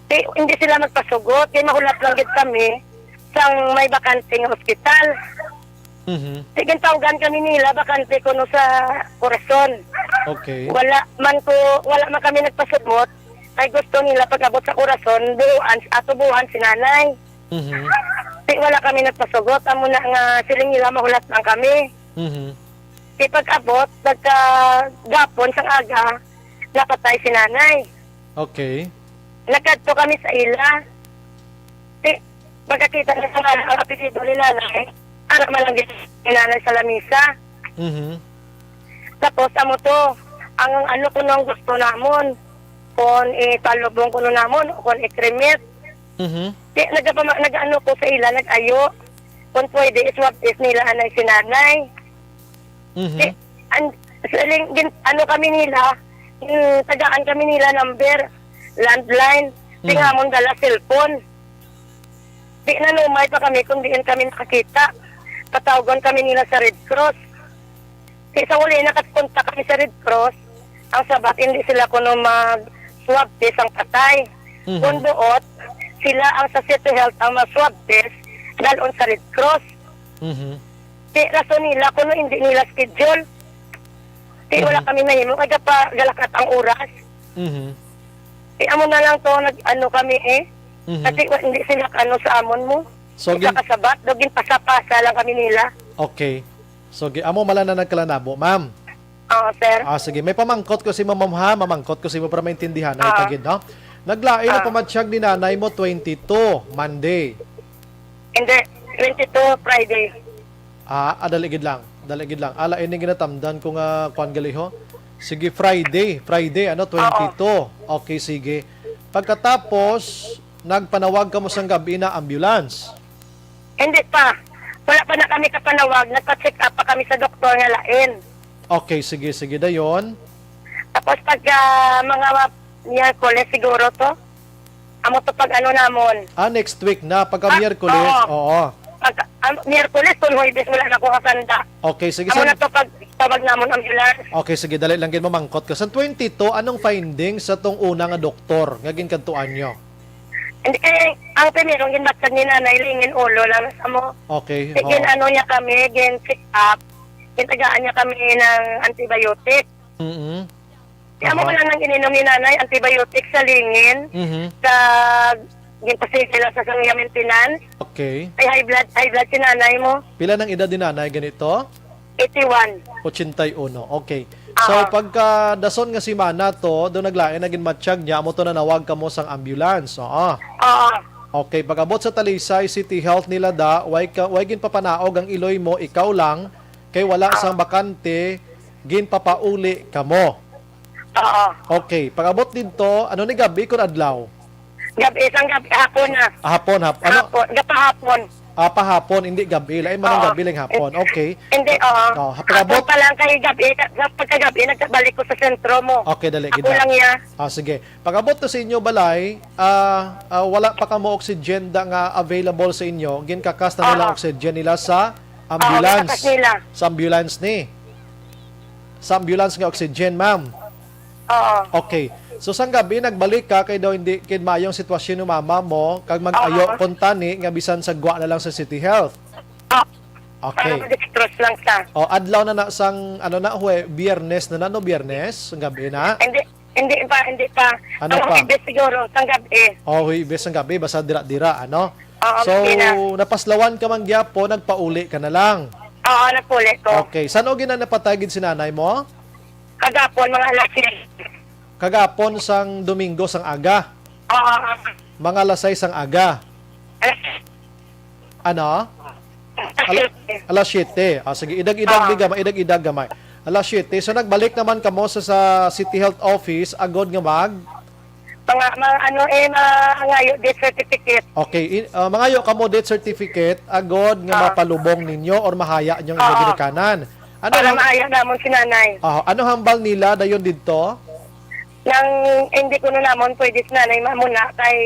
Ti, hindi sila magpasugot, kay mahulat lang gid kami sang may bakante nga ospital. Mhm. Ti, gintawgan kami nila, bakante kuno sa Corazon. Okay. Wala man ko, wala man kami nagpasugot, kay gusto nila pag-abot sa Corazon, buuan, atubuhan si nanay. Mhm. Ti, wala kami nagpasugot, amo na nga siling nila mahulat lang kami. Mhm. Ti, pag-abot, pagkagapon sang aga, napatay si nanay. Okay. Nagkadto kami sa ila. Ti, pagkakita na sa ngalan ang apelyido ni nanay, ara man lang gid ni nanay sa lamisa. Mhm. Tapos, amo to, ang ano kuno ang gusto namon, kung ipalubong kuno namon, o kung i-cremate. Mhm. Ti, nagapama-, nag-ano ko sa ila, nag-ayo, kung pwede, i-swab test nila anay si nanay. Mhm. Ti, an-, siling, gin-, ano kami nila, mm, tagaan kami nila number, landline. Ti, mhm, nga amon dala cellphone. Ti, nanumay pa kami kung diin kami nakakita. Patawgon kami nila sa Red Cross. Ti, sa uli, nakakontak kami sa Red Cross. Ang sabat, hindi sila kuno mag-swab test ang patay. Mhm. Kung buot, sila ang sa City Health ang mag-swab test, dalon sa Red Cross. Mhm. Ti, rason nila kuno hindi nila schedule. Ti, wala, mhm, kami mahimo, kay gapa-, galakat ang oras. Mhm. Ti, amo na lang to, nag-ano kami, eh. Mhm. Kasi wa-, hindi sila ano sa amon mo. So, gin- kasabat, daw ginpasa-pasa lang kami nila. Okay. So, gi-, amo mala na nagkalanabo, ma'am. Oo, sir. Ah, sige. May pamangkot ko si ma'am, ha? Mamangkot ko si mo para maintindihan. Ay, ah, tagid, no? Naglain ang, ah, pamatyag ni nanay mo, twenty-two, Monday. Hindi, twenty-two, Friday. Ah, ah, dali gid lang. Dali gid lang. Ala, ini ginatamdan ko nga kuan gali, ho. Sige, Friday. Friday, ano, oo, twenty-two. Okay, sige. Pagkatapos, nagpanawag kamo sang gab-i na ambulance? Hindi pa. Wala pa na kami kapanawag. Nagpa-check up pa kami sa doktor nga lain. Okay, sige, sige. Dayon? Tapos pag, ah, mga ma-, Miyerkules siguro to. Amo to pag ano namon. Ah, next week na, pagka, ah, Miyerkules. Oo. Oo. Pag, ah, Miyerkules, kung Huwebes, wala na ko kasanda. Okay, sige, amo san- na to pag tawag namon ambulance. Okay, sige, dali lang gid mamangkot ko. Sa twenty-two, anong findings sa tong una nga doktor nga ginkadtuan nyo? Hindi, kay ang primero, ginbatyag ni nanay, lingin ulo lang sa mo. Okay, oo. Gin-ano niya kami, gin-check up, gintagaan niya kami ng antibiotic. Mm-mm. Kaya mo, aha, lang nang ininom ni nanay, antibiotic sa lingin, mhm, sa ginpasige lang sa sang iya maintenance. Okay. Ay, high blood, high blood si nanay mo. Pila nang edad ni nanay ganito? Eighty-one. Ochenta y uno. Okay. So, aha, pagka dason nga semana to, do naglain na ginmatsyag niya, amo to nanawag kamo sang ambulance. Oo. Oo. Okay, pag-abot sa Talisay City Health nila da, way ka, way ginpapanaog ang iloy mo, ikaw lang, kay wala, oo, sang bakante, ginpapauli kamo. Oo. Okay, pag-abot didto, ano ni, gab-i kun adlaw? Gab-i, sang gab-, hapon na. Hapon, hap-, ano? Hapon, gapahapon. Ah, pahapon, hindi gab-i. Lain man ang, oo, gab-i, lang hapon. Okay. Hindi, oo. Oh, pag-abot? Hapon pa lang kay gab-i, ka-, sa pagkagab-i, nagkabalik ko sa sentro mo. Okay, dali, ako gid lang, ya. Ah, sige. Pag-abot to sa inyo balay, ah, ah, wala pa kamo oxygen da nga available sa inyo, ginkakas na nila, oo, oxygen nila sa, oo, ambulance. Ginakas nila. Sa ambulance ni. Sa ambulance nga oxygen, ma'am. Oo. Okay. So, sang gab-i, nagbalik ka kay daw hindi kid maayong sitwasyon ni mama mo, kag mag-ayo, oo, kuntani nga bisan sagwa na lang sa City Health. Oo. Okay. Para ma-dextrose lang siya. Oh, adlaw na na sang, ano na, Hue-, Biyernes na na, no? Biyernes, sang gab-i na? Hindi, hindi pa, hindi pa. Ano pa? Huwebes siguro, sang gab-i. Oh, Huwebes sang gab-i, basta dira-dira, ano? Oo, so, gab-i na. Napaslawan ka man gyapon, nagpauli ka na lang. Oo, nagpauli ko. Okay. San-o gid na napatay gid si nanay mo? Kagapon, mga alas siyete. Kagapon sang Domingo sang aga. Oo. Mga alas sais sang aga. Alas Ano? Ala- alas siyete. Ah, sige, idag-idag Ah. di gamay, idag-idag gamay. Alas siyete. So nagbalik naman kamo sa, sa City Health Office agod nga mag Mga, mga ano eh, mangayo death certificate. Okay, in, ah, mangayo kamo death certificate agod nga Ah. mapalubong ninyo or mahaya ninyo ang inyong Oo. ginikanan. Ano Para hang- mahaya namon si nanay. Ah, ano hambal nila dayon didto? Nang hindi ko na namon pwede si nanay mamuna kay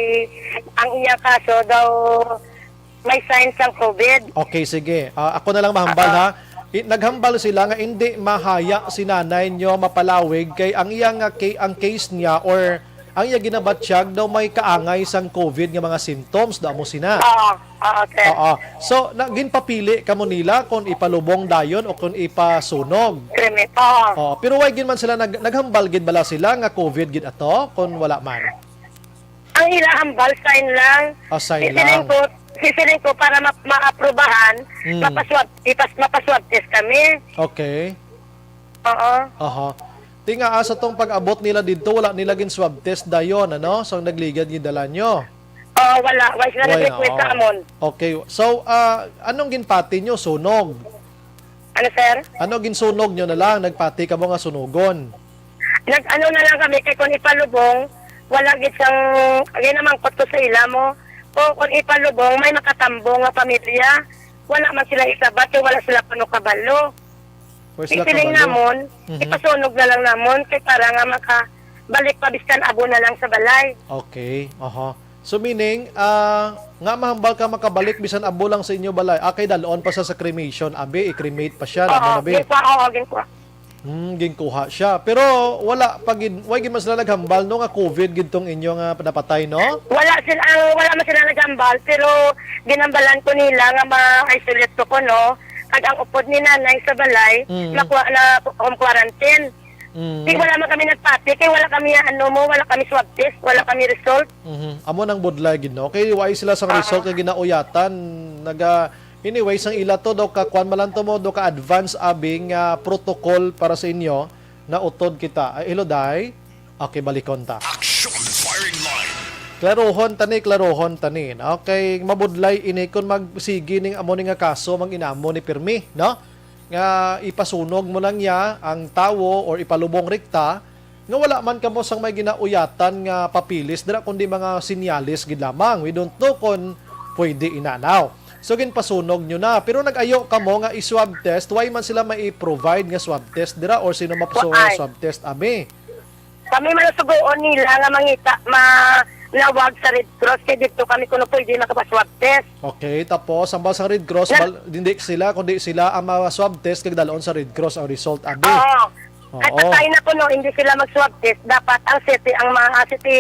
ang iya kaso daw may signs sang covid. Okay, sige. Ah, ako na lang mahambal, Ah. ha. I- naghambal sila nga hindi mahaya si nanay nyo mapalawig kay ang iya nga ca- ang case niya or ang iya ginabatyag daw may kaangay sang covid nga mga symptoms daw mo sina. Oo, oo, sir. Oo. So, na, ginpapili kamo nila kung ipalubong dayon o kung ipasunog. Cremate, oo. Oo. Pero why gid man sila nag, naghambal gid bala sila nga covid gid ato kung wala man? Ang ila hambal, sign lang. Ah, sign Sisiling lang. ko, sisiling ko para ma- maaprubahan, Mm. mapaswab, ipas, mapaswab test kami. Okay. Oo. Aha. Ti nga, ah, sa tong pag-abot nila didto, wala nila gin swab test dayon, ano? So, ang nagligad gidala nyo? Oo, wala. Wala sila Wala, nag-request sa oo. amon. Okay. So, ah, anong ginpati nyo? Sunog? Ano, sir? Ano, ginsunog nyo na lang? Nagpati kamo nga sunugon? Nag-ano na lang kami, kay kung ipalubong, wala gid sang, kaya namangkot ko sa ila mo, kung, kung ipalubong, may makatambong nga pamilya, wala man sila isabat, kay wala sila pano kabalo. Wala sila Isiling kabalo. namon, Mhm. ipasunog na lang namon, kay para nga makabalik pa biskan abo na lang sa balay. Okay, aha. So meaning, ah, nga mahambal ka makabalik bisan abo lang sa inyo balay. Ah, kay dalon pa sa, sa cremation, abi, i-cremate pa siya, Oo, namo na, bi? ginkuha, oo, ginkuha. Hmm, ginkuha siya. Pero wala pa gid, wala gid man sila naghambal, no, nga covid gid tong inyo nga napatay, no? Wala sila, ang, wala man sila naghambal, pero ginambalan ko nila nga ma-isolate ko ko, no? Kag ang upod ni nanay sa balay, Mm. makuha na home quarantine. Mm. Di, wala man kami nagpati, kay wala kami, ano mo, wala kami swab test, wala kami result. Mhm. Amo nang budlay gid, no? Kay wala sila sang Oo. result nga ginauyatan, naga, anyway, sang ila to, do ka, kwan man lang to mo, do ka advance abing, ah, protocol para sa inyo, nautod kita. Ay, hello, day. Okay, balikon ta. Action firing line. Klarohon tani, klarohon tani. Okay, mabudlay ini kung magsigi ning amo ni nga kaso, mang inamo ni pirmi, no? Nga ipasunog mo lang niya ang tawo or ipalubong rikta, nga wala man kamo sang may ginauyatan nga papilis dira, kundi mga senyales gid lamang. We don't know kung pwede inanaw. So, ginpasunog nyo na. Pero nag-ayo kamo nga i-swab test. Why man sila may i-provide nga swab test dira? Or sino mapuso nga Waay. swab test, abi? Kami man ang sugoon nila nga mangita, manawag sa Red Cross. Kay dito kami kuno pwede makapaswab test. Okay, tapos, ang sa Red Cross, Na- bal-, hindi sila, kundi sila ang mga swab test, kag dalon sa Red Cross ang result, abi. Oo. Oo. At patay na kuno, hindi sila mag-swab test. Dapat ang city, ang mga city,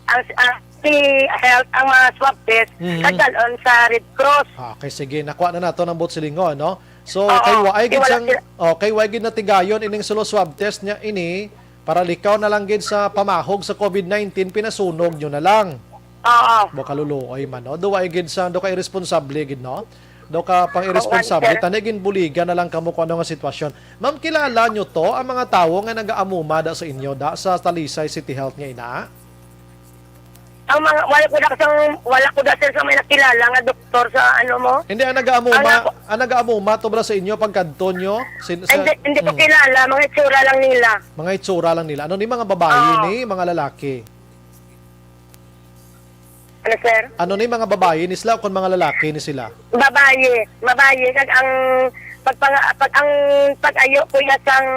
ang, ang city health, ang mga swab test, Mhm. kag dalon sa Red Cross. Okay, sige. Nakuha na nato ng Botsilingon, no? So, Oo. kay waay gid Wala sang, sila. oh, kay waay gid natigayon ining sulo swab test niya ini, para likaw na lang gid sa pamahog sa covid nineteen, pinasunog nyo na lang. Oo. Bo kaluluoy man, no? Duwa gid sa, do ka irresponsable gid, no? Do ka pang Oo, irresponsable, sir. Tani ginbuligan na lang kamo kung ano nga sitwasyon. Ma'am, kilala nyo to, ang mga tawo nga nagaamuma da sa inyo, da sa Talisay City Health nga ina? Ang mga, wala ko na sa, wala ko na, sir, sa may nakilala nga doktor sa ano mo. Hindi, ang nagaamuma, Ang ako ang nagaamuma to bala sa inyo pagkadto nyo? Sin-, sa Hindi, hindi ko Mm. kilala, mga itsura lang nila. Mga itsura lang nila. Ano ni, mga babayi Oo. ni, mga lalaki? Ano, sir? Ano ni, mga babayi ni sila o kung mga lalaki ni sila? Babayi, babayi. Kag ang pagpanga-, pag, ang pag-ayo ko ya sang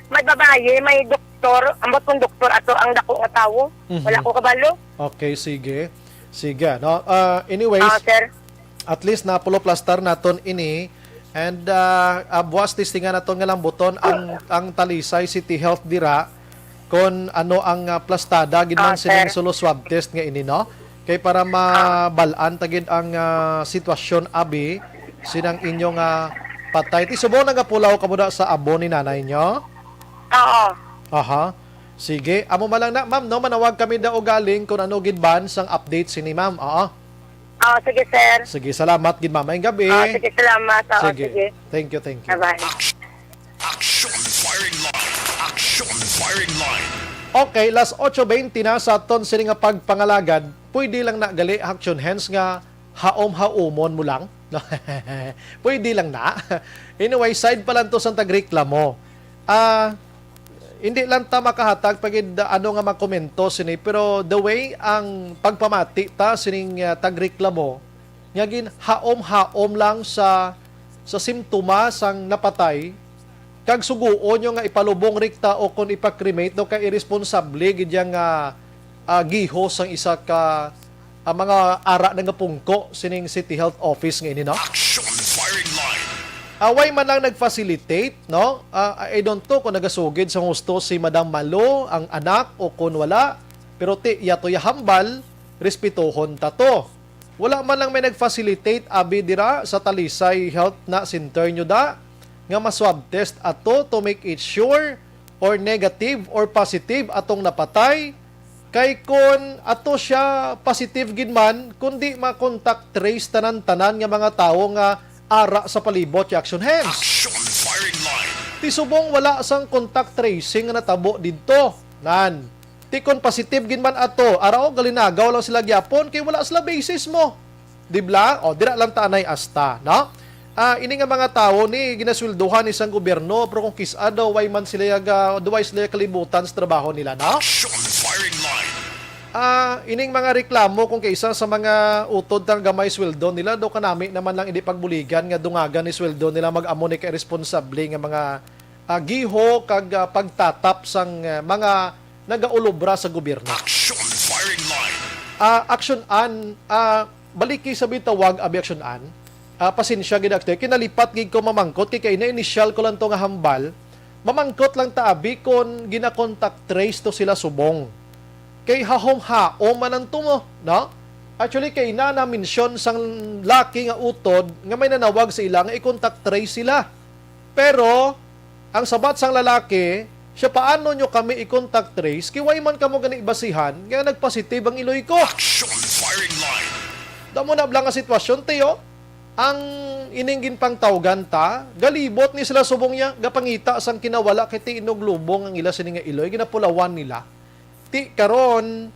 may babayi, may doktor, ambot kung doktor ato ang dako nga tawo. Mhm. Wala ko kabalo. Okay, sige. Sige, no? Ah, anyways, Ah, sir. at least napuloplastar naton ini. And, ah, ah, buwas testingan naton nga lambuton ang, ang Talisay City Health dira kung ano ang, ah, plastada gid man Ah, sining sir. sulo swab test nga ini, no? Kay para Ah. mabalaan ta gid ang, ah, sitwasyon, abi, sinang inyo nga patay. Ti subong nagapulaw kamo da sa abo ni nanay nyo? Oo. Aha. Sige, amo man lang na, ma'am, no? Manawag kami da ugaling kung ano gid ban sang update sini, ma'am. Oo. Oh, sige, sir. Sige, salamat gid, ma'am. Maayong gabi. Oh, sige, salamat. Oo, Sige. sige. Thank you, thank you. Bye-bye. Action, action firing line. Firing line. Okay, las otso bente na sa aton sini nga pagpangalagad. Pwede lang na gali, Action Hands, nga haom-haomon mo lang. Pwede lang na. Anyway, side pa lang to sa tagreklamo. Ah, hindi lang ta makahatag pagid ano nga makomento sini, pero the way ang pagpamati ta sining ah, tagreklamo, nga ginhaom-haom lang sa sa simptoma sang napatay, kag suguon nyo nga ipalubong rikta o kon ipa-cremate, no, kay irresponsable gid yang ah, ah, giho sang isa ka ah, mga ara na nga pungko sining City Health Office nga ini, no? Action firing line. Away man lang nag-facilitate, no? Ah, I don't know kung nagasugid sa husto si Madam Malo, ang anak, o kung wala. Pero ti, yato ya hambal, respetohon ta to. Wala man lang may nag-facilitate abi dira sa Talisay Health na Center nyo da nga ma-swab test ato to make it sure or negative or positive atong napatay. Kay kon ato siya positive gid man, kundi ma-contact trace tanan-tanan nga mga tawo nga ara sa palibot ya Action Hands. Action firing line. Ti subong wala sang contact tracing nga natabo didto. Nan. Ti kon positive gid man ato, ara, o, galinagaw lang sila gyapon kay wala sila basis mo. Di bla? O, dira lang ta anay asta, no? Ah, ini nga mga tawo ni ginasweldohan ni sang gobyerno, pero kung kis-a daw, way man sila yaga, daw way sila kalibutan sa trabaho nila, no? Action firing line. Ah, ining mga reklamo kung kaisa sa mga utod tang gamay sweldo nila, do kanami naman lang hindi pagbuligan nga dungagan ni sweldo nila, mag-amo ni kay responsable nga mga ah, giho kag ah, pagtatap sang ah, mga nagaulobra sa gobyerno. Action firing line. Ah, Action An, ah, baliki sa bitawag abi Action An. Ah, pasensya gid, Action, kinalipat gid ko mamangkot kay kay na initial ko lang to nga hambal. Mamangkot lang ta abi kon gina-contact trace to sila subong. Kay hahom-haom man ang tumo, no? Actually, kay na na-mention sang laki nga utod nga may nanawag sa ila nga i-contact trace sila. Pero ang sabat sang lalaki, siya, "Paano nyo kami i-contact trace? Kay way man kamo gani basihan nga nagpositive ang iloy ko." Action firing line. Damo na bala nga sitwasyon, Teo. Ang ining ginpangtawgan ta, galibot ni sila subong niya, gapangita sang kinawala kay ti inog lubong ang ila sini nga iloy, ginapulawan nila. Ti karon,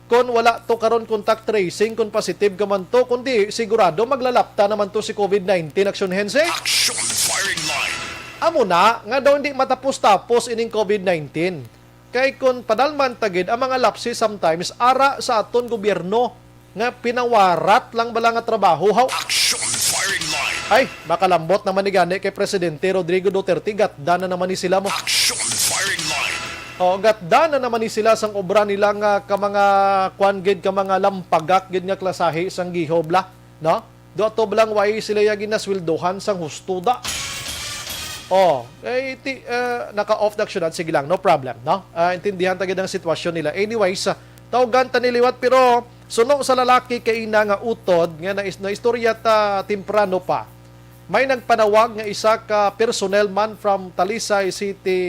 kon wala to karon contact tracing, kon positive ka man to, kundi sigurado maglalapta naman to si covid nineteen, Action Hense. Action firing line. Amo na nga daw hindi matapos-tapos ining covid nineteen. Kay kon padalman ta gid ang mga lapses sometimes ara sa aton gobyerno nga pinawarat lang bala nga trabaho, haw. Action firing line. Ay, makalambot naman ni gani kay Presidente Rodrigo Duterte, gatda na naman ni sila mo. Action firing line. O, gatda na naman ni sila sang obra nila nga ka mga kwan gid, ka mga lampagak gid nga klasahe sang giho bala, no? Do ato bala nga way sila ya ginasweldohan sang husto da. O, eh, ti, eh, naka-off na aksyonan, sige lang, no problem, no? Ah, intindihan ta gid ang sitwasyon nila. Anyways, ah, tawgan ta ni liwat, pero suno sa lalaki kay ina nga utod nga nais-, naistorya ta temprano pa. May nagpanawag nga isa ka personnel man from Talisay City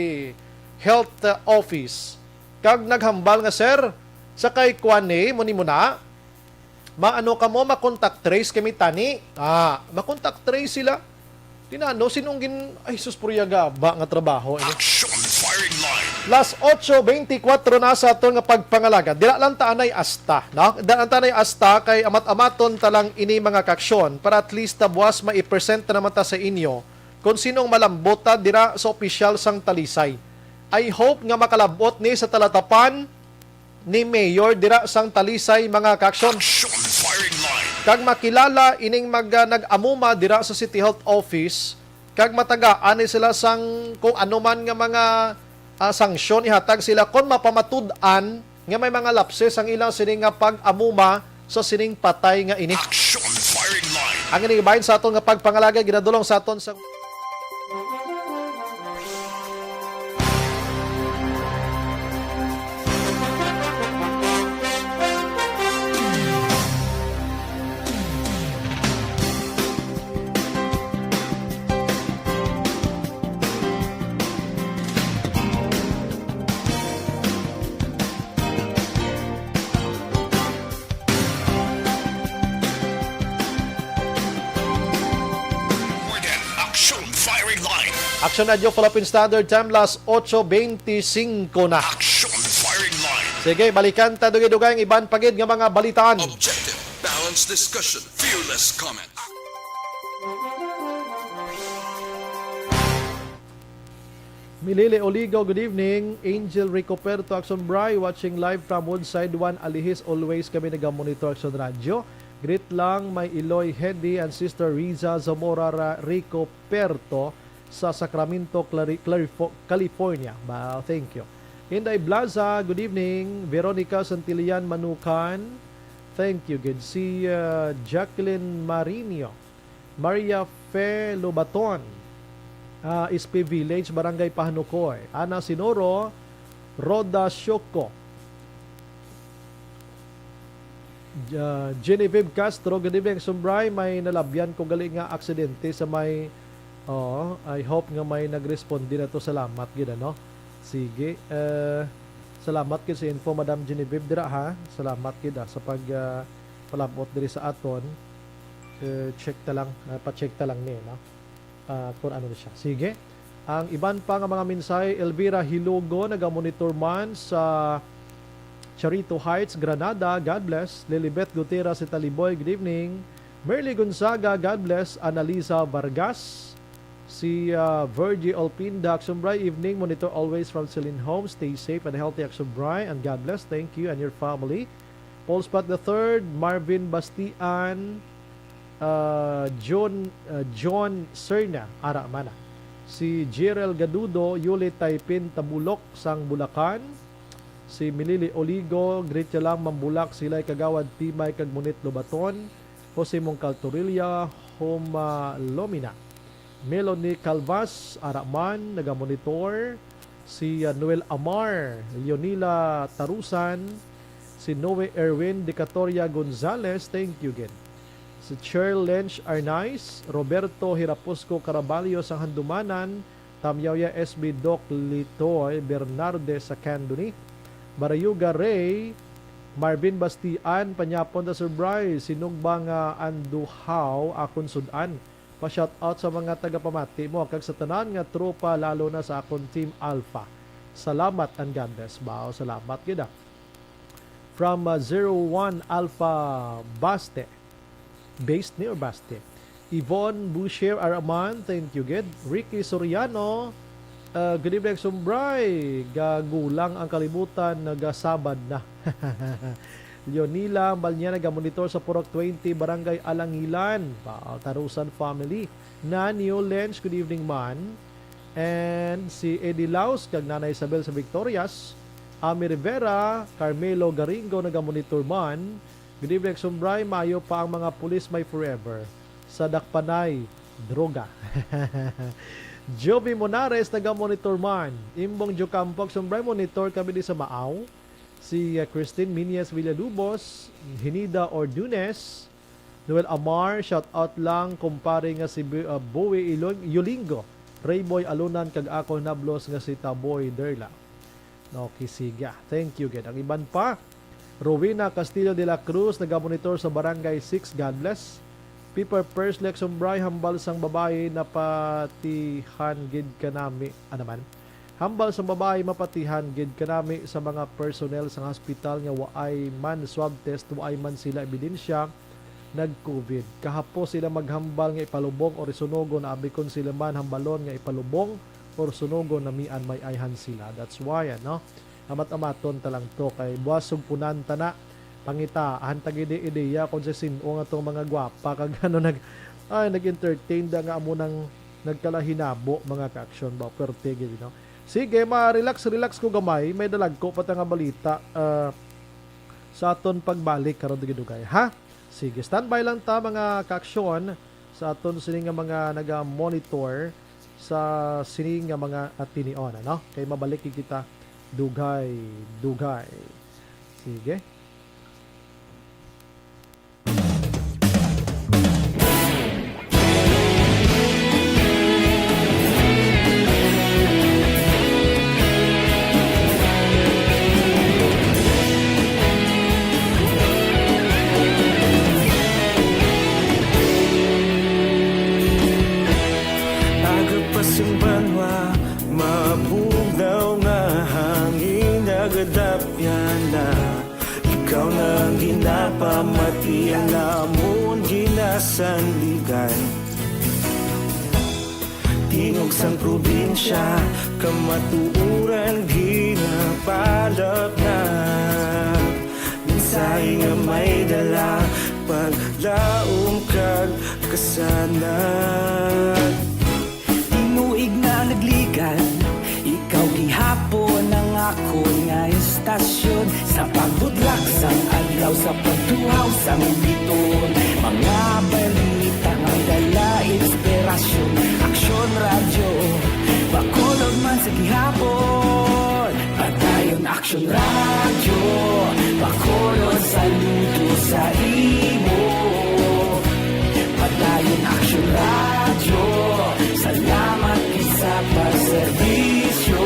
Health, uh, Office kag naghambal nga, "Sir, sa kay kuan ni mo, nimo na, maano kamo, ma-contact trace kami tani." Ah, ma-contact trace sila. Tinano, sinong gin-, ay, sus, puryaga ba nga trabaho ini? Action firing line. Las otso beintikwatro na sa aton nga pagpangalaga. Dira lang ta anay asta, no? Dira lang ta anay asta kay amat-amaton ta lang ini, mga kaaksyon, para at least ta buwas mai-present na naman ta sa inyo kung sinong malambot ta dira sa opisyal sang Talisay. I hope nga makalabot ni sa talatapan ni Mayor dira sang Talisay, mga kaaksyon. Action firing line. Kag makilala ining mag, ah, nag-amuma dira sa City Health Office, kag matagaan ni sila sang kung ano man nga mga, ah, sanksyon ihatag sila kon mapamatud-an nga may mga lapses ang ilang sini nga pag-amuma sa sining patay nga ini. Action firing line. Ang ini bahin sa aton nga pagpangalaga ginadulong sa aton sa More than Action Action Radio Philippine Standard Time, las ocho beintisinko na. Action Firing Line. Sige, balikan ta dugay-dugay ang iban pa gid nga mga balitaan. Objective, balanced discussion, fearless comment. Milili Oligo, good evening. Angel Ricoperto, Action Bri, watching live from Woodside, One Alihis. Always kami nagamonitor, Action Radio. Greet lang, may Iloy Hedi and Sister Riza Zamora Ra-, Ricoperto sa Sacramento, Clari-, Clarifo-, California. Ba, thank you. Inday Blaza, good evening. Veronica Santillan Manukan, thank you gid. Si, uh, Jacqueline Marinio, Maria Fe Lobaton, ah, S P Village, Barangay Pahanukoy. Ana Sinoro, Rhoda Shoko, Ja-, Genevieve Castro, good evening, Action Bri. May nalabyan ko gali nga aksidente sa may, oh, I hope nga may nagresponde na to. Salamat gid, ano? Sige, eh, salamat gid sa info, Madam Genevieve, dira, ha? Salamat gid, ah, sa pag, ah, palabot diri sa aton. Eh, check ta lang, ah, pa-check ta lang ni, no? Ah, kung ano na siya. Sige. Ang iban pa nga mga mensahe, Elvira Hilugo, nagamonitor man sa Charito Heights, Granada. God bless. Lilibet Gutierrez, si Taliboy, good evening. Merly Gonzaga, God bless. Annalisa Vargas, si, ah, Virgie Olpinda, Action Bri, evening. Monitor always from Celine Home. Stay safe and healthy, Action Bri, and God bless. Thank you and your family. Paul Spot the third, Marvin Bastian, ah, John, ah, John Serna, ara man na. Si Jerel Gadudo, Yuli Taipin Tabulok sang Bulacan. Si Milili Oligo, greet ya lang, Ma'am Bulak, sila'y Kagawad Timay kag Munit Lobaton. Jose Mongcal Torilla, Homa Lomina. Melanie Calvas, ara man, nagamonitor. Si, ah, Noel Amar, Leonila Tarusan, si Noe Erwin Decatoria Gonzalez, thank you gid. Si Cher Lench Arnaiz, Roberto Hirapusco Caraballo sang Handumanan, Tamyawya S B Doc Litoy Bernarde sa Candoni, Barayuga Ray, Marvin Bastian, panyapon ta, Sir Bry, sinugba nga anduhaw akon sud-an. Pa-shoutout sa mga tagapamati mo kag sa tanan nga tropa, lalo na sa akon Team Alpha. Salamat and God bless. Bao, salamat gid, ah. From, uh, zero one Alpha Baste. Based ni or Baste? Yvonne Busher Araman, thank you gid. Ricky Soriano, uh, good evening, Sumbray. Gagulang ang kalibutan, nagasabad na. Leonila Balnya, nagamonitor sa Purok twenty, Barangay Alangilan. Wow, Tarusan family. Nanio Lenz, good evening man. And si Eddie Laos kag Nanay Isabel sa Victorias. Ami Rivera, Carmelo Garingo, nagamonitor man. Good evening, Sumbray. Maayo pa ang mga pulis may forever. Sa dakpanay, droga. Jovi Monares, nagamonitor man. Imbong Jocampo, Sumbray, monitor kami di sa Maaw. Si, uh, Christine Minyas Villalubos, Hinida Ordunes, Noel Amar, shout out lang, kumpare nga si Bu-, uh, Bowie Ilong-, Yolingo, Rayboy Alunan, kag ako nablos nga si Taboy Derla. Okay, sige. Thank you, gid. Ang iban pa, Rowena Castillo de la Cruz, nagamonitor sa Barangay six, God bless. Piper Pers Lexon Bry, hambal sang babayi, napatihan gid kanami. Ano man? Hambal sang babayi, mapatihan gid kanami sa mga personnel sang hospital nga waay man swab test, waay man sila ebidensya nag-covid. Kahapos sila maghambal nga ipalubong or isunugon, abi kon sila man hambalon nga ipalubong or sunugon, namian may ayhan sila. That's why, ano, amat-amaton ta lang to, kay buwas sugpunan ta na. Pangita, ahan ta gid ideya kung sa sin-o nga tong mga gwapa kag ano nag-, ay, nag-entertain da nga amo nang nagkalahinabo, mga ka-aksyon ba? Pwerte gid, no? Sige, ma-relax, relax ko gamay. May dalagko pa ta nga balita, ah, sa aton pagbalik karon dugay-dugay, ha? Sige, standby lang ta, mga ka-aksyon, sa aton sini nga mga naga-monitor sa sini nga mga atinion, ano? Kay mabalik kita dugay-dugay. Sige. Aga pa simbang Kadapyan na, ikaw na ang ginapamatian namon ginasandigan. Tingog sang probinsya, kamatuoran ginapalapnag. Mensahe nga may dala, paglaom kag kasanag. Tinuig na nagligan, ikaw gihapon ang akon nga istasyon. Sa pagbutlak sang adlaw, sa pagtuhaw sang biton, mga balita nga dala inspirasyon. Aksyon Radyo, Bacolod man sa gihapon. Padayon Aksyon Radyo, Bacolod, saludo sa imo. Padayon Aksyon Radyo, salamat gid sa pagserbisyo.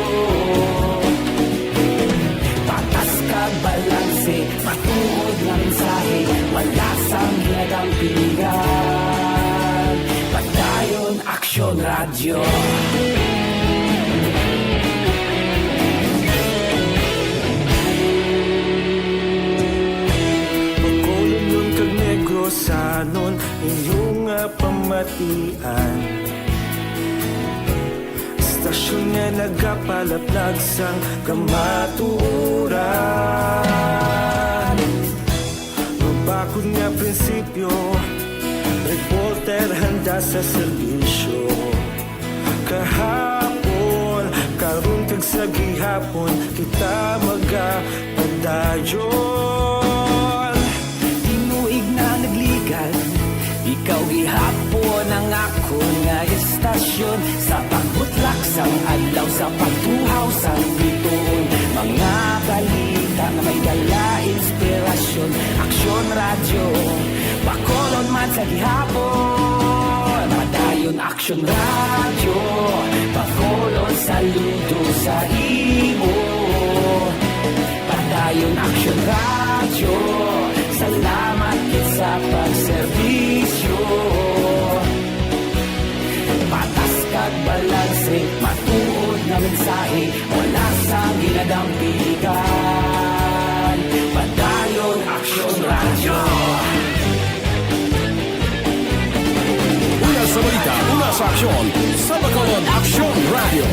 Patas kag balanse, matuod nga mensahe, wala sang ginadampigan. Padayon Aksyon Radyo. Bacolodnon kag Negrosanon, inyo nga pamatian. Istasyon nga nagapalaplag sang kamatuoran. Mabakod nga prinsipyo, reporter handa sa serbisyo. Kahapon, karon kag sa gihapon, kita magapadayon. Tinuig na nagligan, ikaw gihapon ang akon nga istasyon. Sa pagbutlak sang adlaw, sa pagtuhaw sang bituon, mga balita nga may dala inspirasyon. Aksyon Radyo, Bacolod man sa gihapon. Padayon Aksyon Radyo, Bacolod, saludo sa imo. Padayon Aksyon Radyo, salamat gid sa pagserbisyo. Patas kag balanse, matuod nga mensahe, wala sang ginadampigan. Padayon Aksyon Radyo. Una sa balita, una sa aksyon, sa Bacolod Aksyon Radyo.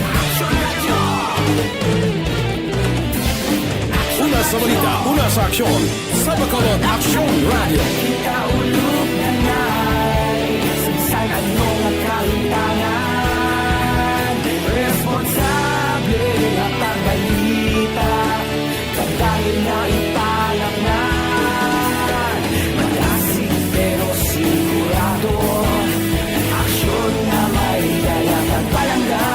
Una sa balita, una sa aksyon, sa Bacolod Aksyon Radyo. Kita ulog na nay, sa bisan ano nga kahimtangan, responsable nga pagbalita. Padayon na ipalapngan, malasig pero sigurado. Aksyon nga may dala kag palangga.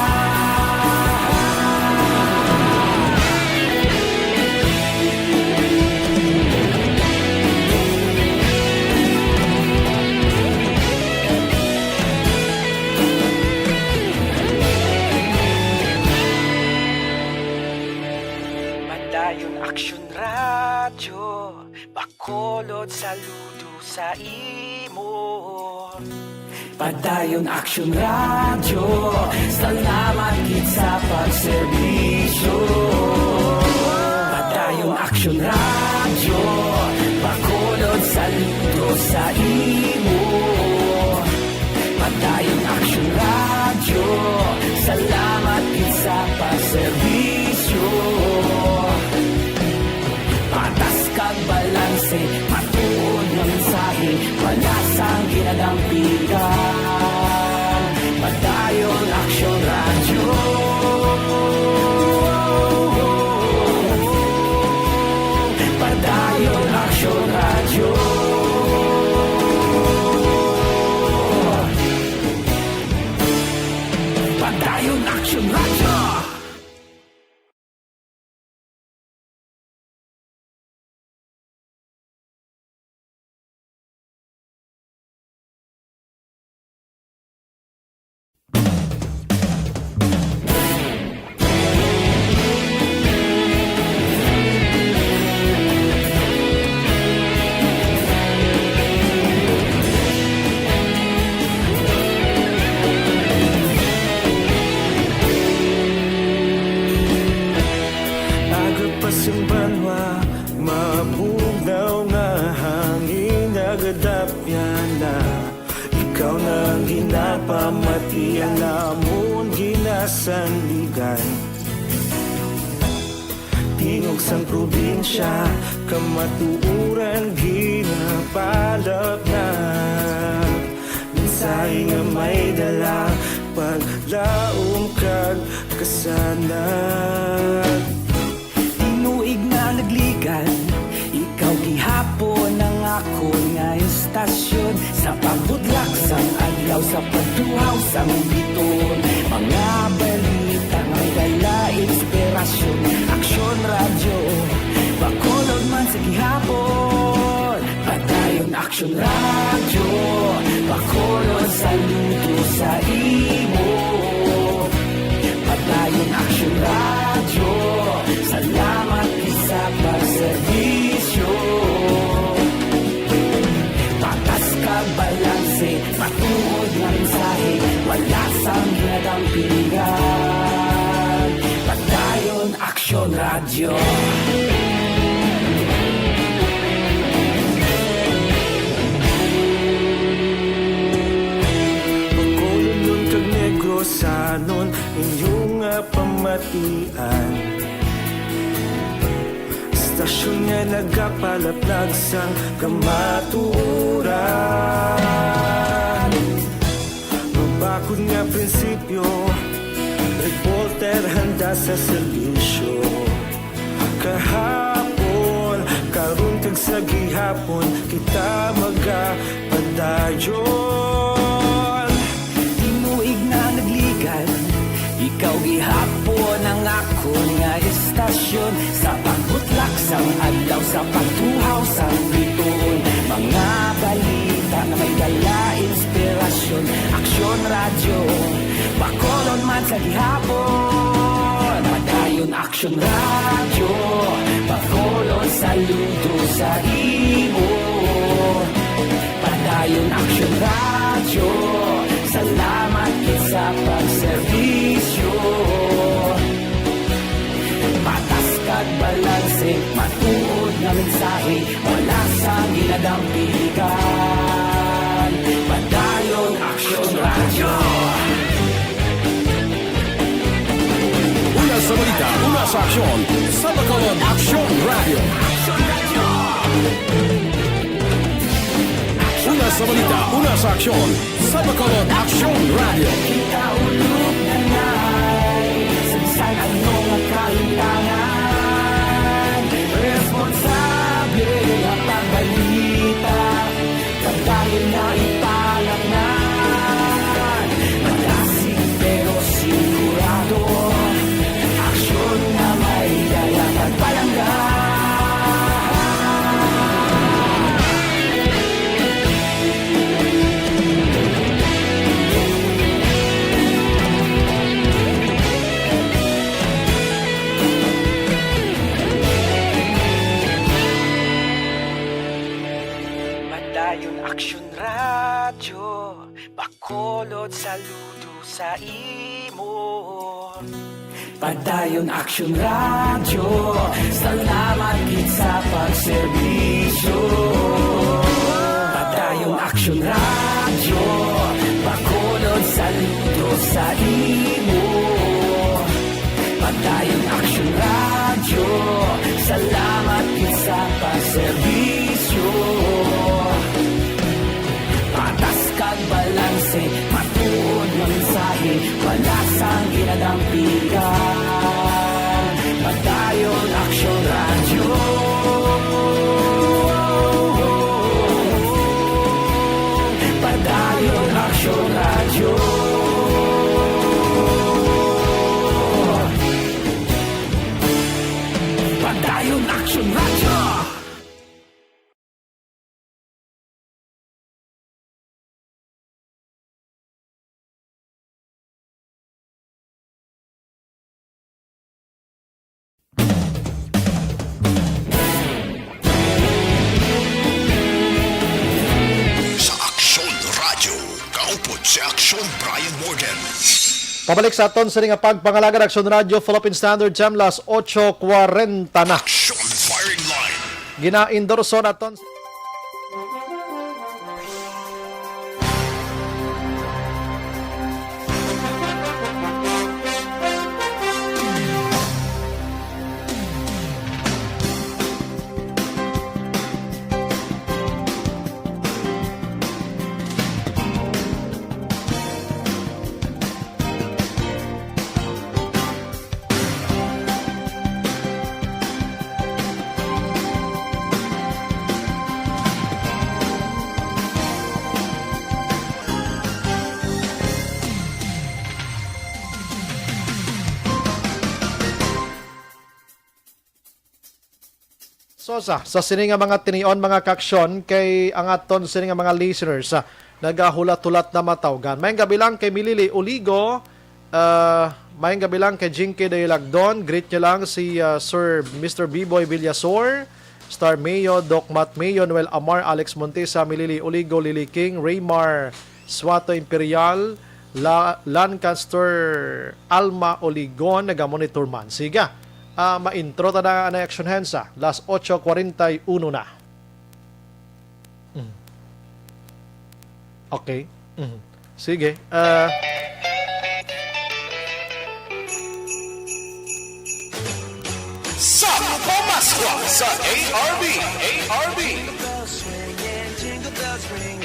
Padayon Aksyon Radyo, Bacolod, saludo sa imo. Padayon Aksyon Radyo, salamat gid sa pagserbisyo. Padayon Aksyon Radyo, Bacolod, saludo sa imo. Padayon Aksyon Radyo, salamat gid sa pagserbisyo. Patas kag balanse, matuod nga mensahe, wala sang ginadampigan. Padayon Aksyon Radyo. Sang banwa, mabugnaw nga hangin nagadapyan na. Ikaw na ang ginapamati, ang amon ginasandigan. Tingog sang probinsya, kamatuoran ginapalapnat. Mensahe nga may dala, paglaom kag kasanag. Tinuig na nagligan, ikaw gihapon ang akon nga istasyon. Sa pagbutlak sang adlaw, sa pagtuhaw sang biton, mga balita nga may dala inspirasyon. Aksyon Radyo, Bacolod man sa gihapon. Padayon Aksyon Radyo, Bacolod, saludo sa imo. Padayon Aksyon Radyo, salamat gid sa pagserbisyo. Patas kag balanse, matuod nga mensahe, wala sang ginadampingan. Padayon Aksyon Radyo. Bacolodnon kag Negrosanon, inyo nga pamatian. Istasyon nga nagapalaplag sang kamatuoran. Mabakod nga prinsipyo, reporter handa sa serbisyo. Kahapon, karon kag sa gihapon, kita magapadayon. Tinuig na nagligan, ikaw gihapon ang akon nga istasyon. Sa pagbutlak sang adlaw, sa pagtuhaw sang bituon, mga balita nga may dala inspirasyon. Aksyon Radyo, Bacolod man sa gihapon. Padayon Aksyon Radyo, Bacolod, saludo sa imo. Padayon Aksyon Radyo, salamat gid sa pagserbisyo. Patas kag balanse, matuod nga mensahe, wala sang ginadampigan. Padayon Aksyon Radyo. Una sa balita, una sa aksyon, sa Bacolod Aksyon Radyo. Una sa balita, una sa aksyon, sa Bacolod Aksyon Radyo. Kita ulog na nay, sa bisan ano nga kalimtangan, responsable nga pagbalita, pagdayon na ipalaknan. Magasig pero sigurado, aksyon nga may dala kag palangga. Padayon Aksyon Radyo, Bacolod, saludo sa imo. Padayon Aksyon Radyo, salamat gid sa pagserbisyo. Padayon Aksyon Radyo, Bacolod, saludo sa imo. Padayon Aksyon Radyo, salamat gid sa pagserbisyo. Patas kag balanse, matuod nga mensahe, wala sang ginadampigan. Padayon Aksyon Radyo. Padayon Aksyon Radyo. Padayon Aksyon Radyo. Sa Aksyon Radyo, kaupod si Aksyon Brian Morgan. Pabalik sa aton sini nga pagpangalagad, Aksyon Radyo Philippine Standard Time, las ocho kwarenta na. Action Firing Line. Gina-endorso naton. So sa, sa sini nga mga tinion, mga kaaksyon, kay ang aton sini nga mga listeners, ah, nagahulat-hulat na matawgan. Maayong gabi lang kay Milili Oligo, ah, maayong gabi lang kay Jinky Dayalagdon. Greet niyo lang si, ah, Sir Mister Biboy Villasor, Star Mayo, Doc Matt Mayo, Noel Amar, Alex Montesa, Milili Oligo, Lily King, Raymar Suato Imperial, La, Lancaster Alma Oligon, nagamonitor man. Siga, ah, ma-intro ta na ang action hands, ah. Las ocho kwarenta y uno na. Mm. Okay. Mm. Sige. Ah, Sa Pamaskwa sa A R B, A R B.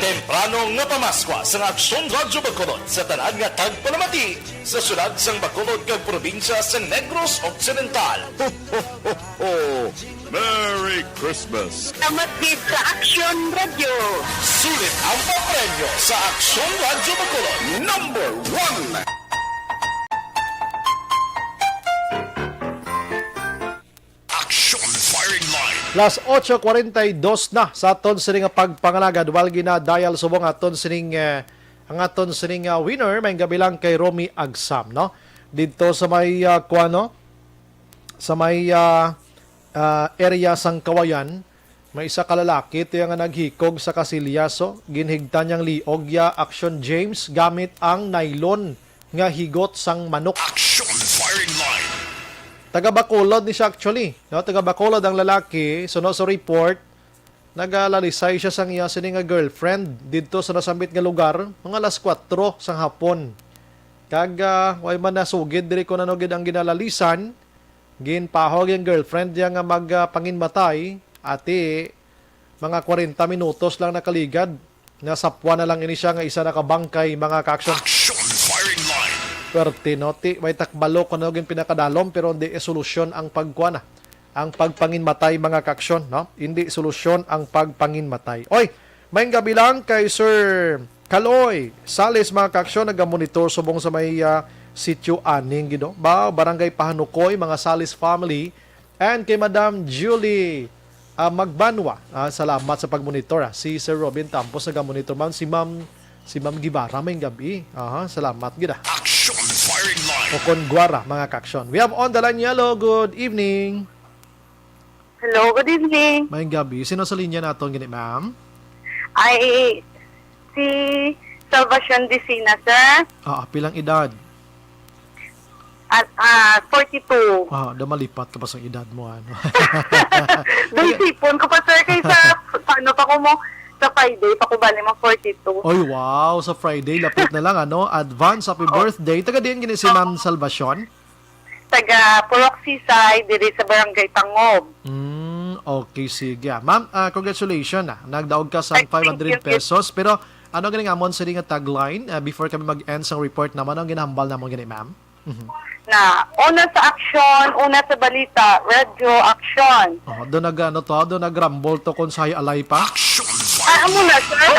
Temprano nga pamaskwa sa Aksyon Radyo Bacolod sa tanan nga tagpalamati sa siyudad sang Bacolod kag probinsya sa Negros Occidental. Ho, ho, ho, ho! Merry Christmas! Salamat gid sa Aksyon Radyo. Sulit ang papremyo sa Aksyon Radyo Bacolod. Number one. Action Firing Line. Las ocho kwarenta y dos na sa aton sini nga pagpangalagad. Wal gina-dial subong aton sining, eh, ang aton sining, ah, winner. Maayong gabi lang kay Romy Agsam, no? Dito sa may, ah, kuano? Sa may, ah, ah, area sang Kawayan, may isa ka lalaki tiya nga naghikog sa kasilyaso. Ginhigtan niyang liog ya Action James gamit ang nylon nga higot sang manok. Action Firing Line. Taga Bacolod ni siya actually, no? Taga Bacolod ang lalaki, suno sa report, nagalalisay siya sang iya sini nga girlfriend didto sa nasambit nga lugar, mga alas kuwatro sang hapon. Kag, ah, way man nasugid diri kung ano gid ang ginalalisan, ginpahog ang girlfriend niya nga mag, ah, panginmatay, ati, mga kwarenta minutos lang nakaligad. Nasapwan na lang ini siya nga isa nakabangkay, mga kaaksyon. Action Firing Line. Perte, no? Ti, may takbalo kung ano yung pinakadalom, pero hindi solusyon ang pagkuha na. Ang pagpanginmatay, mga kaaksyon, no? Hindi solusyon ang pagpanginmatay. Oy, maayong gabi lang kay Sir Kaloy Salis, mga kaaksyon, nagamonitor subong sa may, ah, sitio aning, gino. Ba, Barangay Pahanukoy, mga Salis family. And kay Madam Julie, ah, Magbanwa. Ah, salamat sa pagmonitor, ah. Si Sir Robin Tampos nagamonitor, ma'am. Si Ma'am, si Ma'am Guevara, maayong gabi. Aha, salamat gid, ah. Action Firing Line. O kon Guara, mga kaaksyon. We have on the line, hello, good evening. Hello, good evening. Maayong gabi. Sino sa linya naton gani, ma'am? Ay, si Salvacion Dicina, sir. Ah, pilang edad? At, ah, forty-two. Ah, da malipat ka pa sa edad mo, ano? Doy, sipon ko pa, sir, kay sa, sa ano pa ko mo, sa Friday pa ko bali mo forty-two. Oy, wow, sa Friday, lapit na lang, ano? Advance, happy Oo. birthday. Taga diin gini si Ma'am Salvacion? Taga Purok Sisay, diri sa Barangay Tangob. Mm, okay, sige. Ah, ma'am, ah, congratulations, ah. Nagdaog ka sa Ay, thank you, five hundred pesos. Pero ano ganing amon sa nga tagline? Ah, before kami mag-end sa report naman, ang ginahambal namon gani, ma'am? Mhm. Na, una sa aksyon, una sa balita, Radyo Aksyon. Oh, do nag, ano to, do nagrambol to kung sahay alay pa? Action Ah, amo na, sir.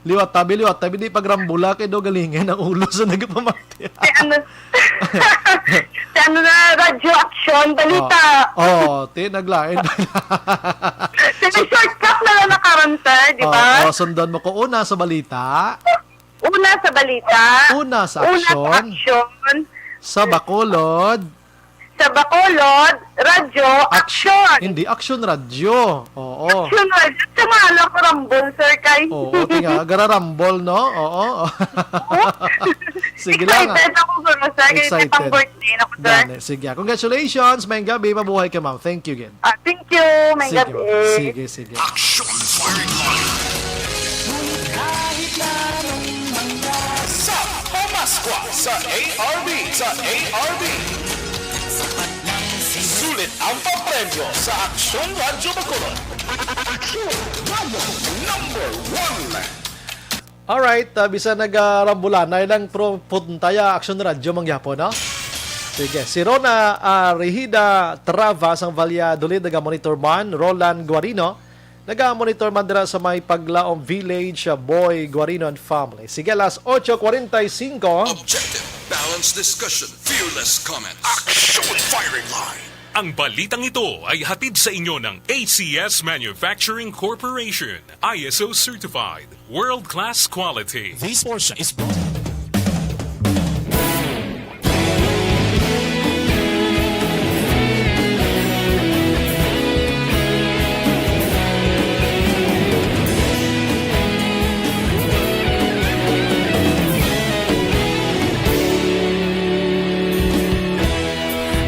Liwat tabi, liwat tabi, di pagrambula kay do galingin ang ulo sa nagpamati. Si ano, si ano na, Radyo Aksyon, balita. Oh, oh, ti, naglain. Sila shortcut na lang na karon, sir, di Oh, ba? oh, sundon mo ko una sa balita. Una sa balita. Una sa Una sa aksyon. aksyon. Sa Bacolod. Sa Bacolod, Radyo Ak-, Aksyon. hindi, Aksyon Radyo. Oo. Aksyon Radyo. Sa mga lang rambol, sir, kay Oo, tinga, gararambol, no? Oo. Oh. Sige lang, ah. Excited ako, sir. Excited. Excited ang birthday na ko, sir. Gani. Sige, ah. Congratulations. Maayong gabi. Mabuhay ka, ma'am. Thank you again. Ah, thank you. Maayong gabi. Sige, sige. Action Firing Line. Ngunit kahit na anong mangyari sa Pamaskwa sa A R B, sa A R B. Sulit ang papremyo sa Aksyon Radyo Bacolod. Aksyon Radyo Bacolod. Number one. Alright, ah, bisan nagarambulanay lang, pero puntaya Aksyon Radyo man gyapon, no? Sige, si Rona, ah, Rehida Trava sang Valladolid naga-monitor man, Roland Guarino, naga-monitor man dira sa may Paglaom Village, ah, Boy Guarino and family. Sige, alas otso kwarenta y singko. Objective, balanced discussion, fearless comments. Action Firing Line. Ang balitang ito ay hatid sa inyo ng A C S Manufacturing Corporation, I S O certified, world-class quality. This portion is brought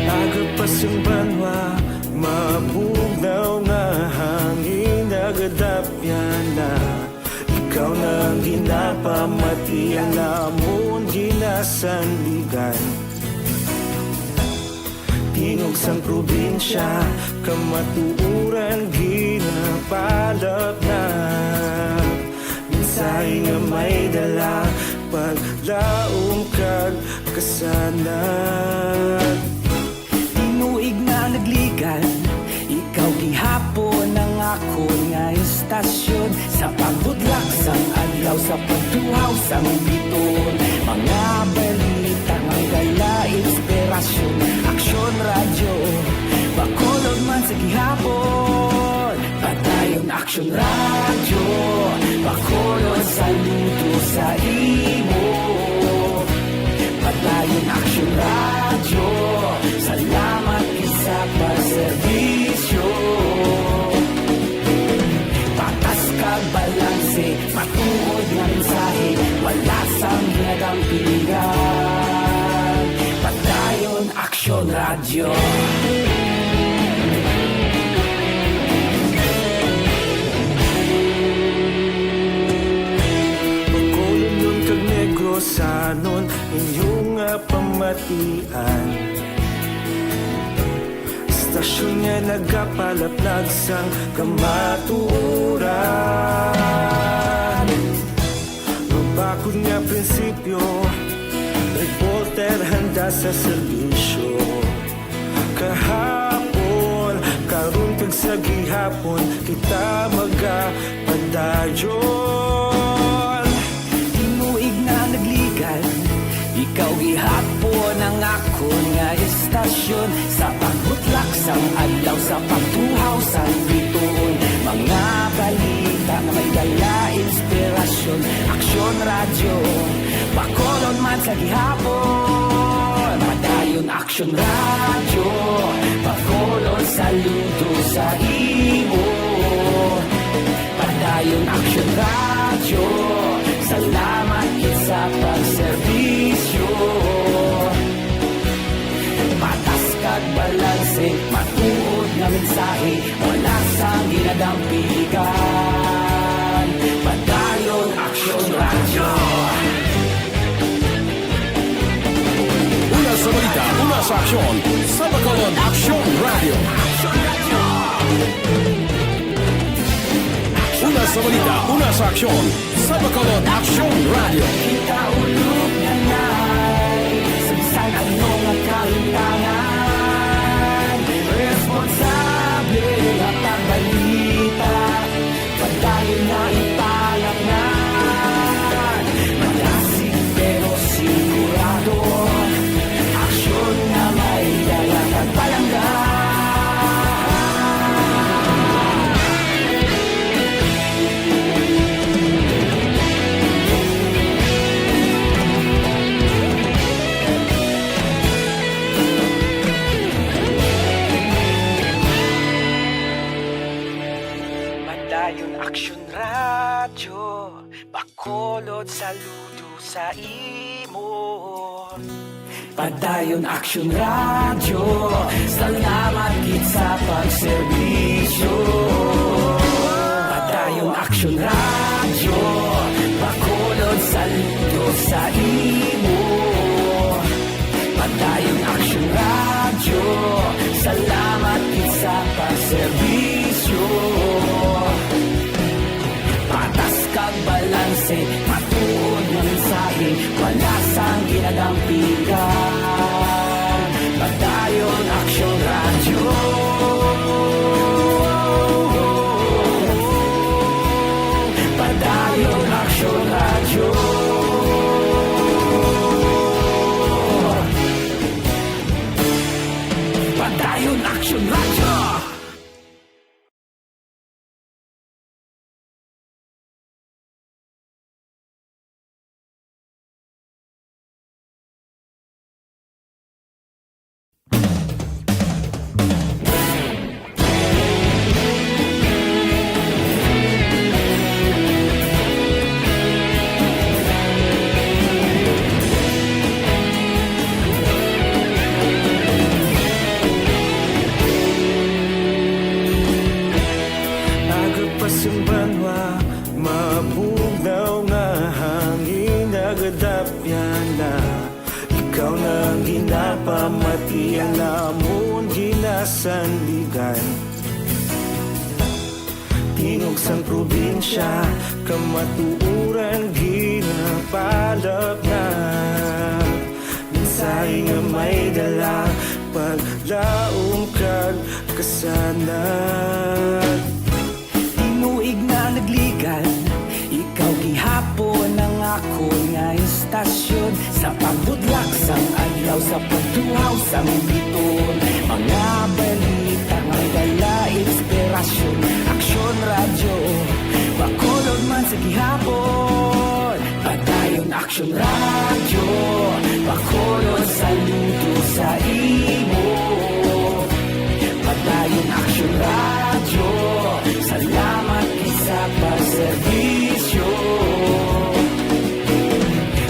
Aga pa sang banwa, mabugnaw nga hangin nagadapyan na. Ikaw na ang ginapamati, ang amon ginasandigan. Tingog sang probinsya, kamatuoran ginapalap na. Mensahe nga may dala, paglaom kag kasanag. Tinuig nga nagligan, ikaw gihapon ang akon nga istasyon. Sa pagbudlak sang adlaw, sa pagtuhaw sang bituon, mga balita nga dala inspirasyon. Aksyon Radyo, Bacolod man sa gihapon. Padayon Aksyon Radyo, Bacolod, saludo sa imo. Padayon Aksyon Radyo, salamat gid sa pagserbisyo. Patas kag balanse, matuod nga mensahe, wala sang ginadampigan. Padayon Aksyon Radyo. Bacolodnon kag Negrosanon, inyo nga pamatian. Istasyon nga nagapalaplag sang kamatuoran. Mabakod nga prinsipyo, reporter handa sa serbisyo. Kahapon, karon kag sa gihapon, kita magapadayon. Tinuig nga nagligan, ikaw gihapon ang akon nga istasyon. Sa pagbutlak sang adlaw, sa pagtuhaw sang bituon, mga balita nga may dala inspirasyon. Aksyon Radyo, Bacolod man sa gihapon. Padayon Aksyon Radyo, Bacolod, saludo sa imo. Padayon Aksyon Radyo, salamat gid sa pagserbisyo. Patas kag balanse, matuod nga mensahe, wala sang ginadampigan. Padayon Aksyon Radyo. Una sa balita, una sa aksyon, sa Bacolod Aksyon Radyo. Una sa balita, una sa aksyon, sa Bacolod Aksyon Radyo. Kita ulog na nai, sa bisan ano nga kalintangan, responsable nga pagbalita. Padayon na ipalangan, malasig pero sigurado. Aksyon nga may dala kag palangga. Padayon Aksyon Radyo, Bacolod, saludo sa imo. Padayon Aksyon Radyo, salamat gid sa pagserbisyo. Padayon Aksyon Radyo, Bacolod, saludo sa imo. Padayon Aksyon Radyo, salamat gid sa pagserbisyo. Patas kag balanse, matuod nga mensahe, wala sang ginadampigan. Padayon Aksyon Radyo. Padayon Aksyon Radyo. Padayon Aksyon Radyo. Aga pa sing banwa, mabugnaw nga hangin nagadapyan na. Ikaw na ang ginapamati, ang amon ginasandigan. Tingog sang probinsya, kamatuoran ginapalapnag. Mensahe nga may dala, paglaom kag kasanag. Tinuig na nagligad, ikaw gihapon ang akon nga istasyon. Sa pagbudlak sang adlaw, sa pagtuhaw sang bituon, mga balita may dala inspirasyon. Aksyon Radyo, Bacolod man sa gihapon. Padayon Aksyon Radyo, Bacolod, saludo sa imo. Padayon Aksyon Radyo, salamat gid sa pagserbisyo.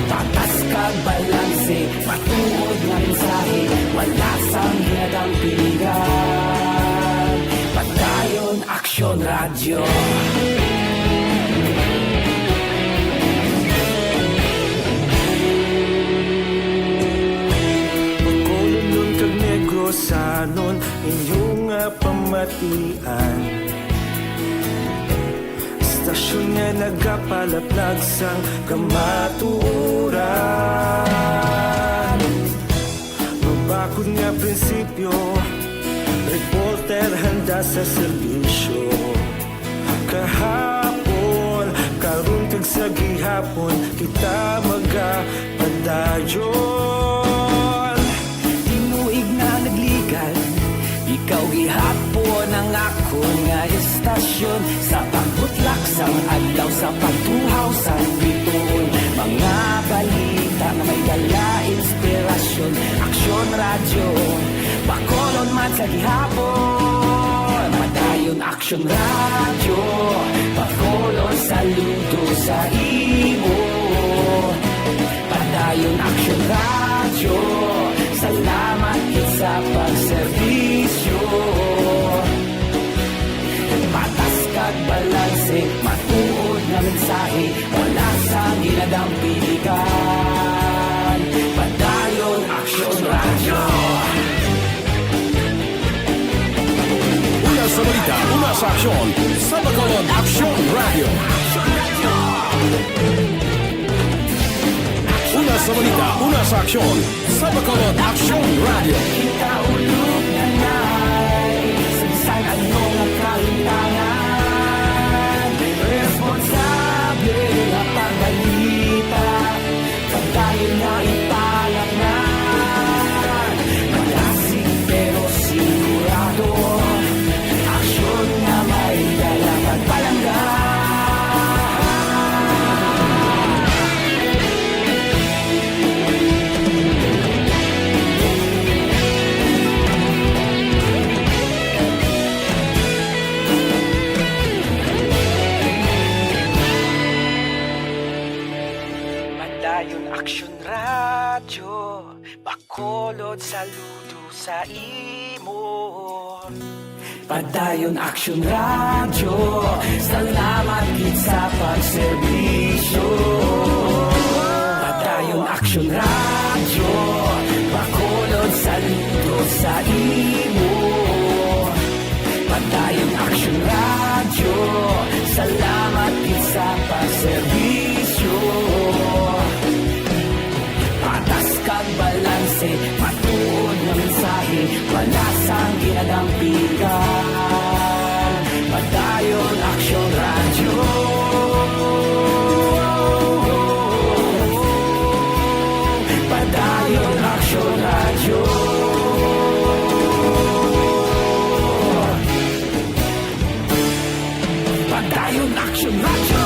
Patas kag balanse, matuod nga mensahe, wala sang ginadampigan. Padayon Aksyon Radyo. Bacolodnon kag Negrosanon, inyo nga pamatian. Istasyon nga nagapalaplag sang kamatuoran. Mabakod nga prinsipyo, reporter handa sa serbisyo. Kahapon, karon kag sa gihapon, kita magapadayon. Tinuig na nagligad, ikaw gihapon ang akon nga istasyon. Sa pagbutlak sang adlaw, sa pagtuhaw sang bituon, mga balita nga may dala inspirasyon. Aksyon Radyo, Bacolod man sa gihapon. Padayon Aksyon Radyo, Bacolod, saludo sa imo. Padayon Aksyon Radyo, salamat gid sa pagserbisyo. Patas kag balanse, matuod nga mensahe, wala sang ginadampigan. Padayon Aksyon Radyo. Una sa balita, una sa aksyon, sa Bacolod Aksyon Radyo. Una sa balita, una sa aksyon, sa Bacolod Aksyon Radyo. Kita ulog na nai, sa bisan ano nga kahintangan, responsable nga pagbalita. Padayon na ipalapngan, malasig pero sigurado. Aksyon nga may dala pagpalangga. Saludo sa imo. Padayon Aksyon Radyo, salamat gid sa pagserbisyo. Padayon Aksyon Radyo, Bacolod, saludo sa imo. Padayon Aksyon Radyo, salamat gid sa pagserbisyo. Patas kag balanse, matuod nga mensahe, wala sang ginadampigan. Padayon Aksyon Radyo. Padayon Aksyon Radyo. Padayon Aksyon Radyo.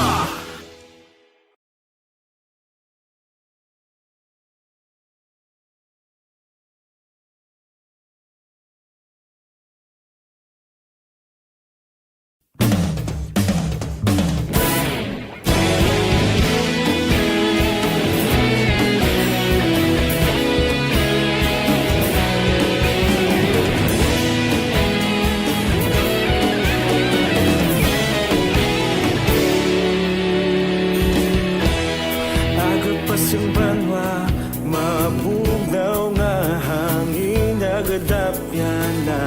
Agod pa sing banwa, mabugnaw nga hangin nagadapyan na.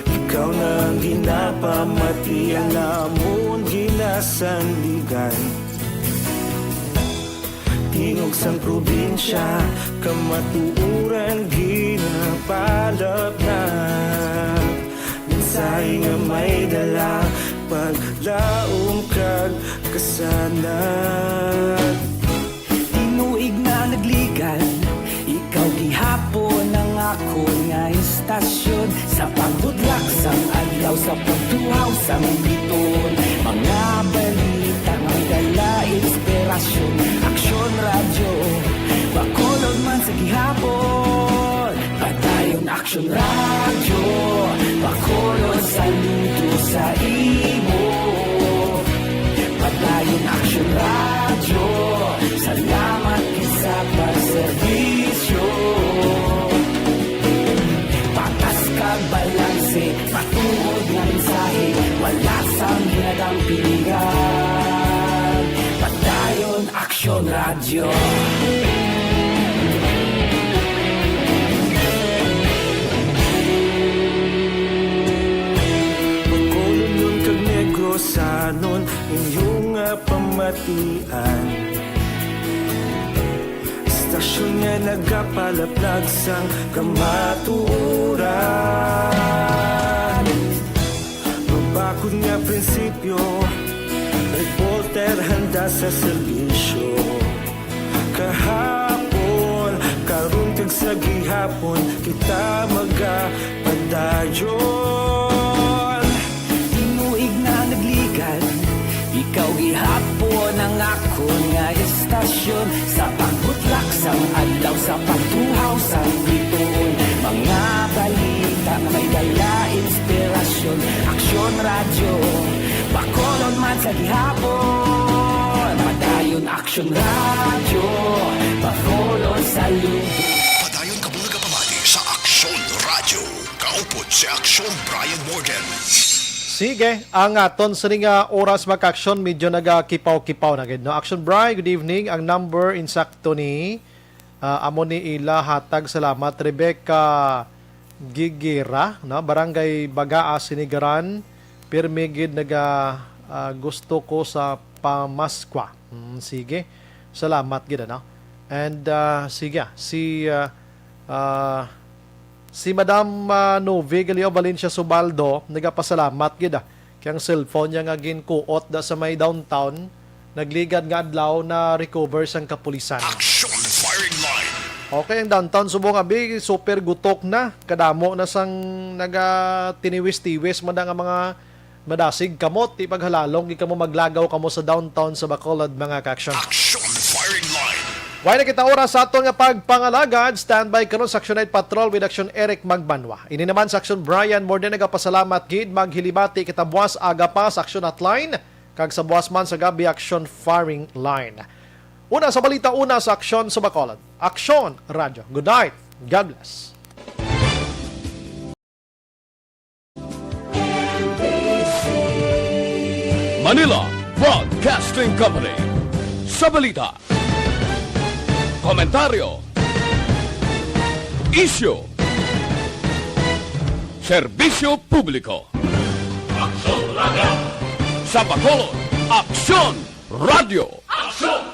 Ikaw na ang ginapamati, ang amon ginasandigan. Tingog sang probinsya, kamatuoran ginapalapnat. Mensahe nga may dala, paglaom kag kasanag. Tinuig na nagligad, ikaw gihapon ang akon nga istasyon. Sa pagbudlak sang adlaw, sa pagtuhaw sang biton, mga balita nga may dala inspirasyon. Aksyon Radyo, Bacolod man sa gihapon. Padayon Aksyon Radyo, Bacolod, saludo sa imo. Padayon Aksyon Radyo, salamat gid sa pagserbisyo. Patas kag balanse, matuod nga mensahe, wala sang ginadampigan. Padayon Aksyon Radyo. Bacolodnon kag Negrosanon, inyo nga pamatian. Istasyon nga nagapalaplag sang kamatuoran. Mabakod nga prinsipyo, reporter handa sa serbisyo. Kahapon, karon kag sa gihapon, kita magapadayon. Tinuig na nagligad, ikaw gihapon ang akon nga istasyon. Sa pagbutlak sang adlaw, sa pagtuhaw sang bituon, mga balita nga may dala inspirasyon. Aksyon Radyo, Bacolod man sa gihapon. Padayon Aksyon Radyo, Bacolod, saludo. Padayon kamo nagapamati sa Aksyon Radyo. Kaupod si Aksyon Brian Morden. Sige, ang aton sini nga oras, mga ka-aksyon, medyo nagakipaw-kipaw na gid, no? Aksyon Brian, good evening. Ang number insakto ni, ah, amo ni ila hatag. Salamat, Rebecca Gigira, no? Barangay Bagaa, Sinigaran. Pirmi gid naga, ah, gusto ko sa pamaskwa. Mm, sige. Salamat gid, ano? And, ah, sige, ah, si, ah, ah, si Madam, ah, Novi Galio Valencia Subaldo, nagapasalamat gid, ah, kay ang cellphone niya nga ginkuot da sa may downtown, nagligad nga adlaw, na-recover sang kapulisan. Action Firing Line. Okay, ang downtown subong abi, super gutok na. Kadamo na sang nagatiniwis-tiwis man nga mga madasig kamot, ti paghalalong gid kamo, maglagaw kamo sa downtown sa Bacolod, mga ka-aksyon. Action Firing Line. Way na kita oras sa aton nga pagpangalagad. Standby karon sa Action Night Patrol with Action Eric Magbanwa. Ini naman sa Action Brian, more than nagapasalamat gid, maghilibati kita buwas aga pa sa Action Hotline, kag sa buwas man sa gabi, Action Firing Line. Una sa balita, una sa aksyon sa Bacolod. Aksyon Radyo. Good night. God bless. Manila Broadcasting Company. Sa balita, komentaryo, isyu, serbisyo publiko. Aksyon Radio. Sa Bacolod, Aksyon Radio. Aksyon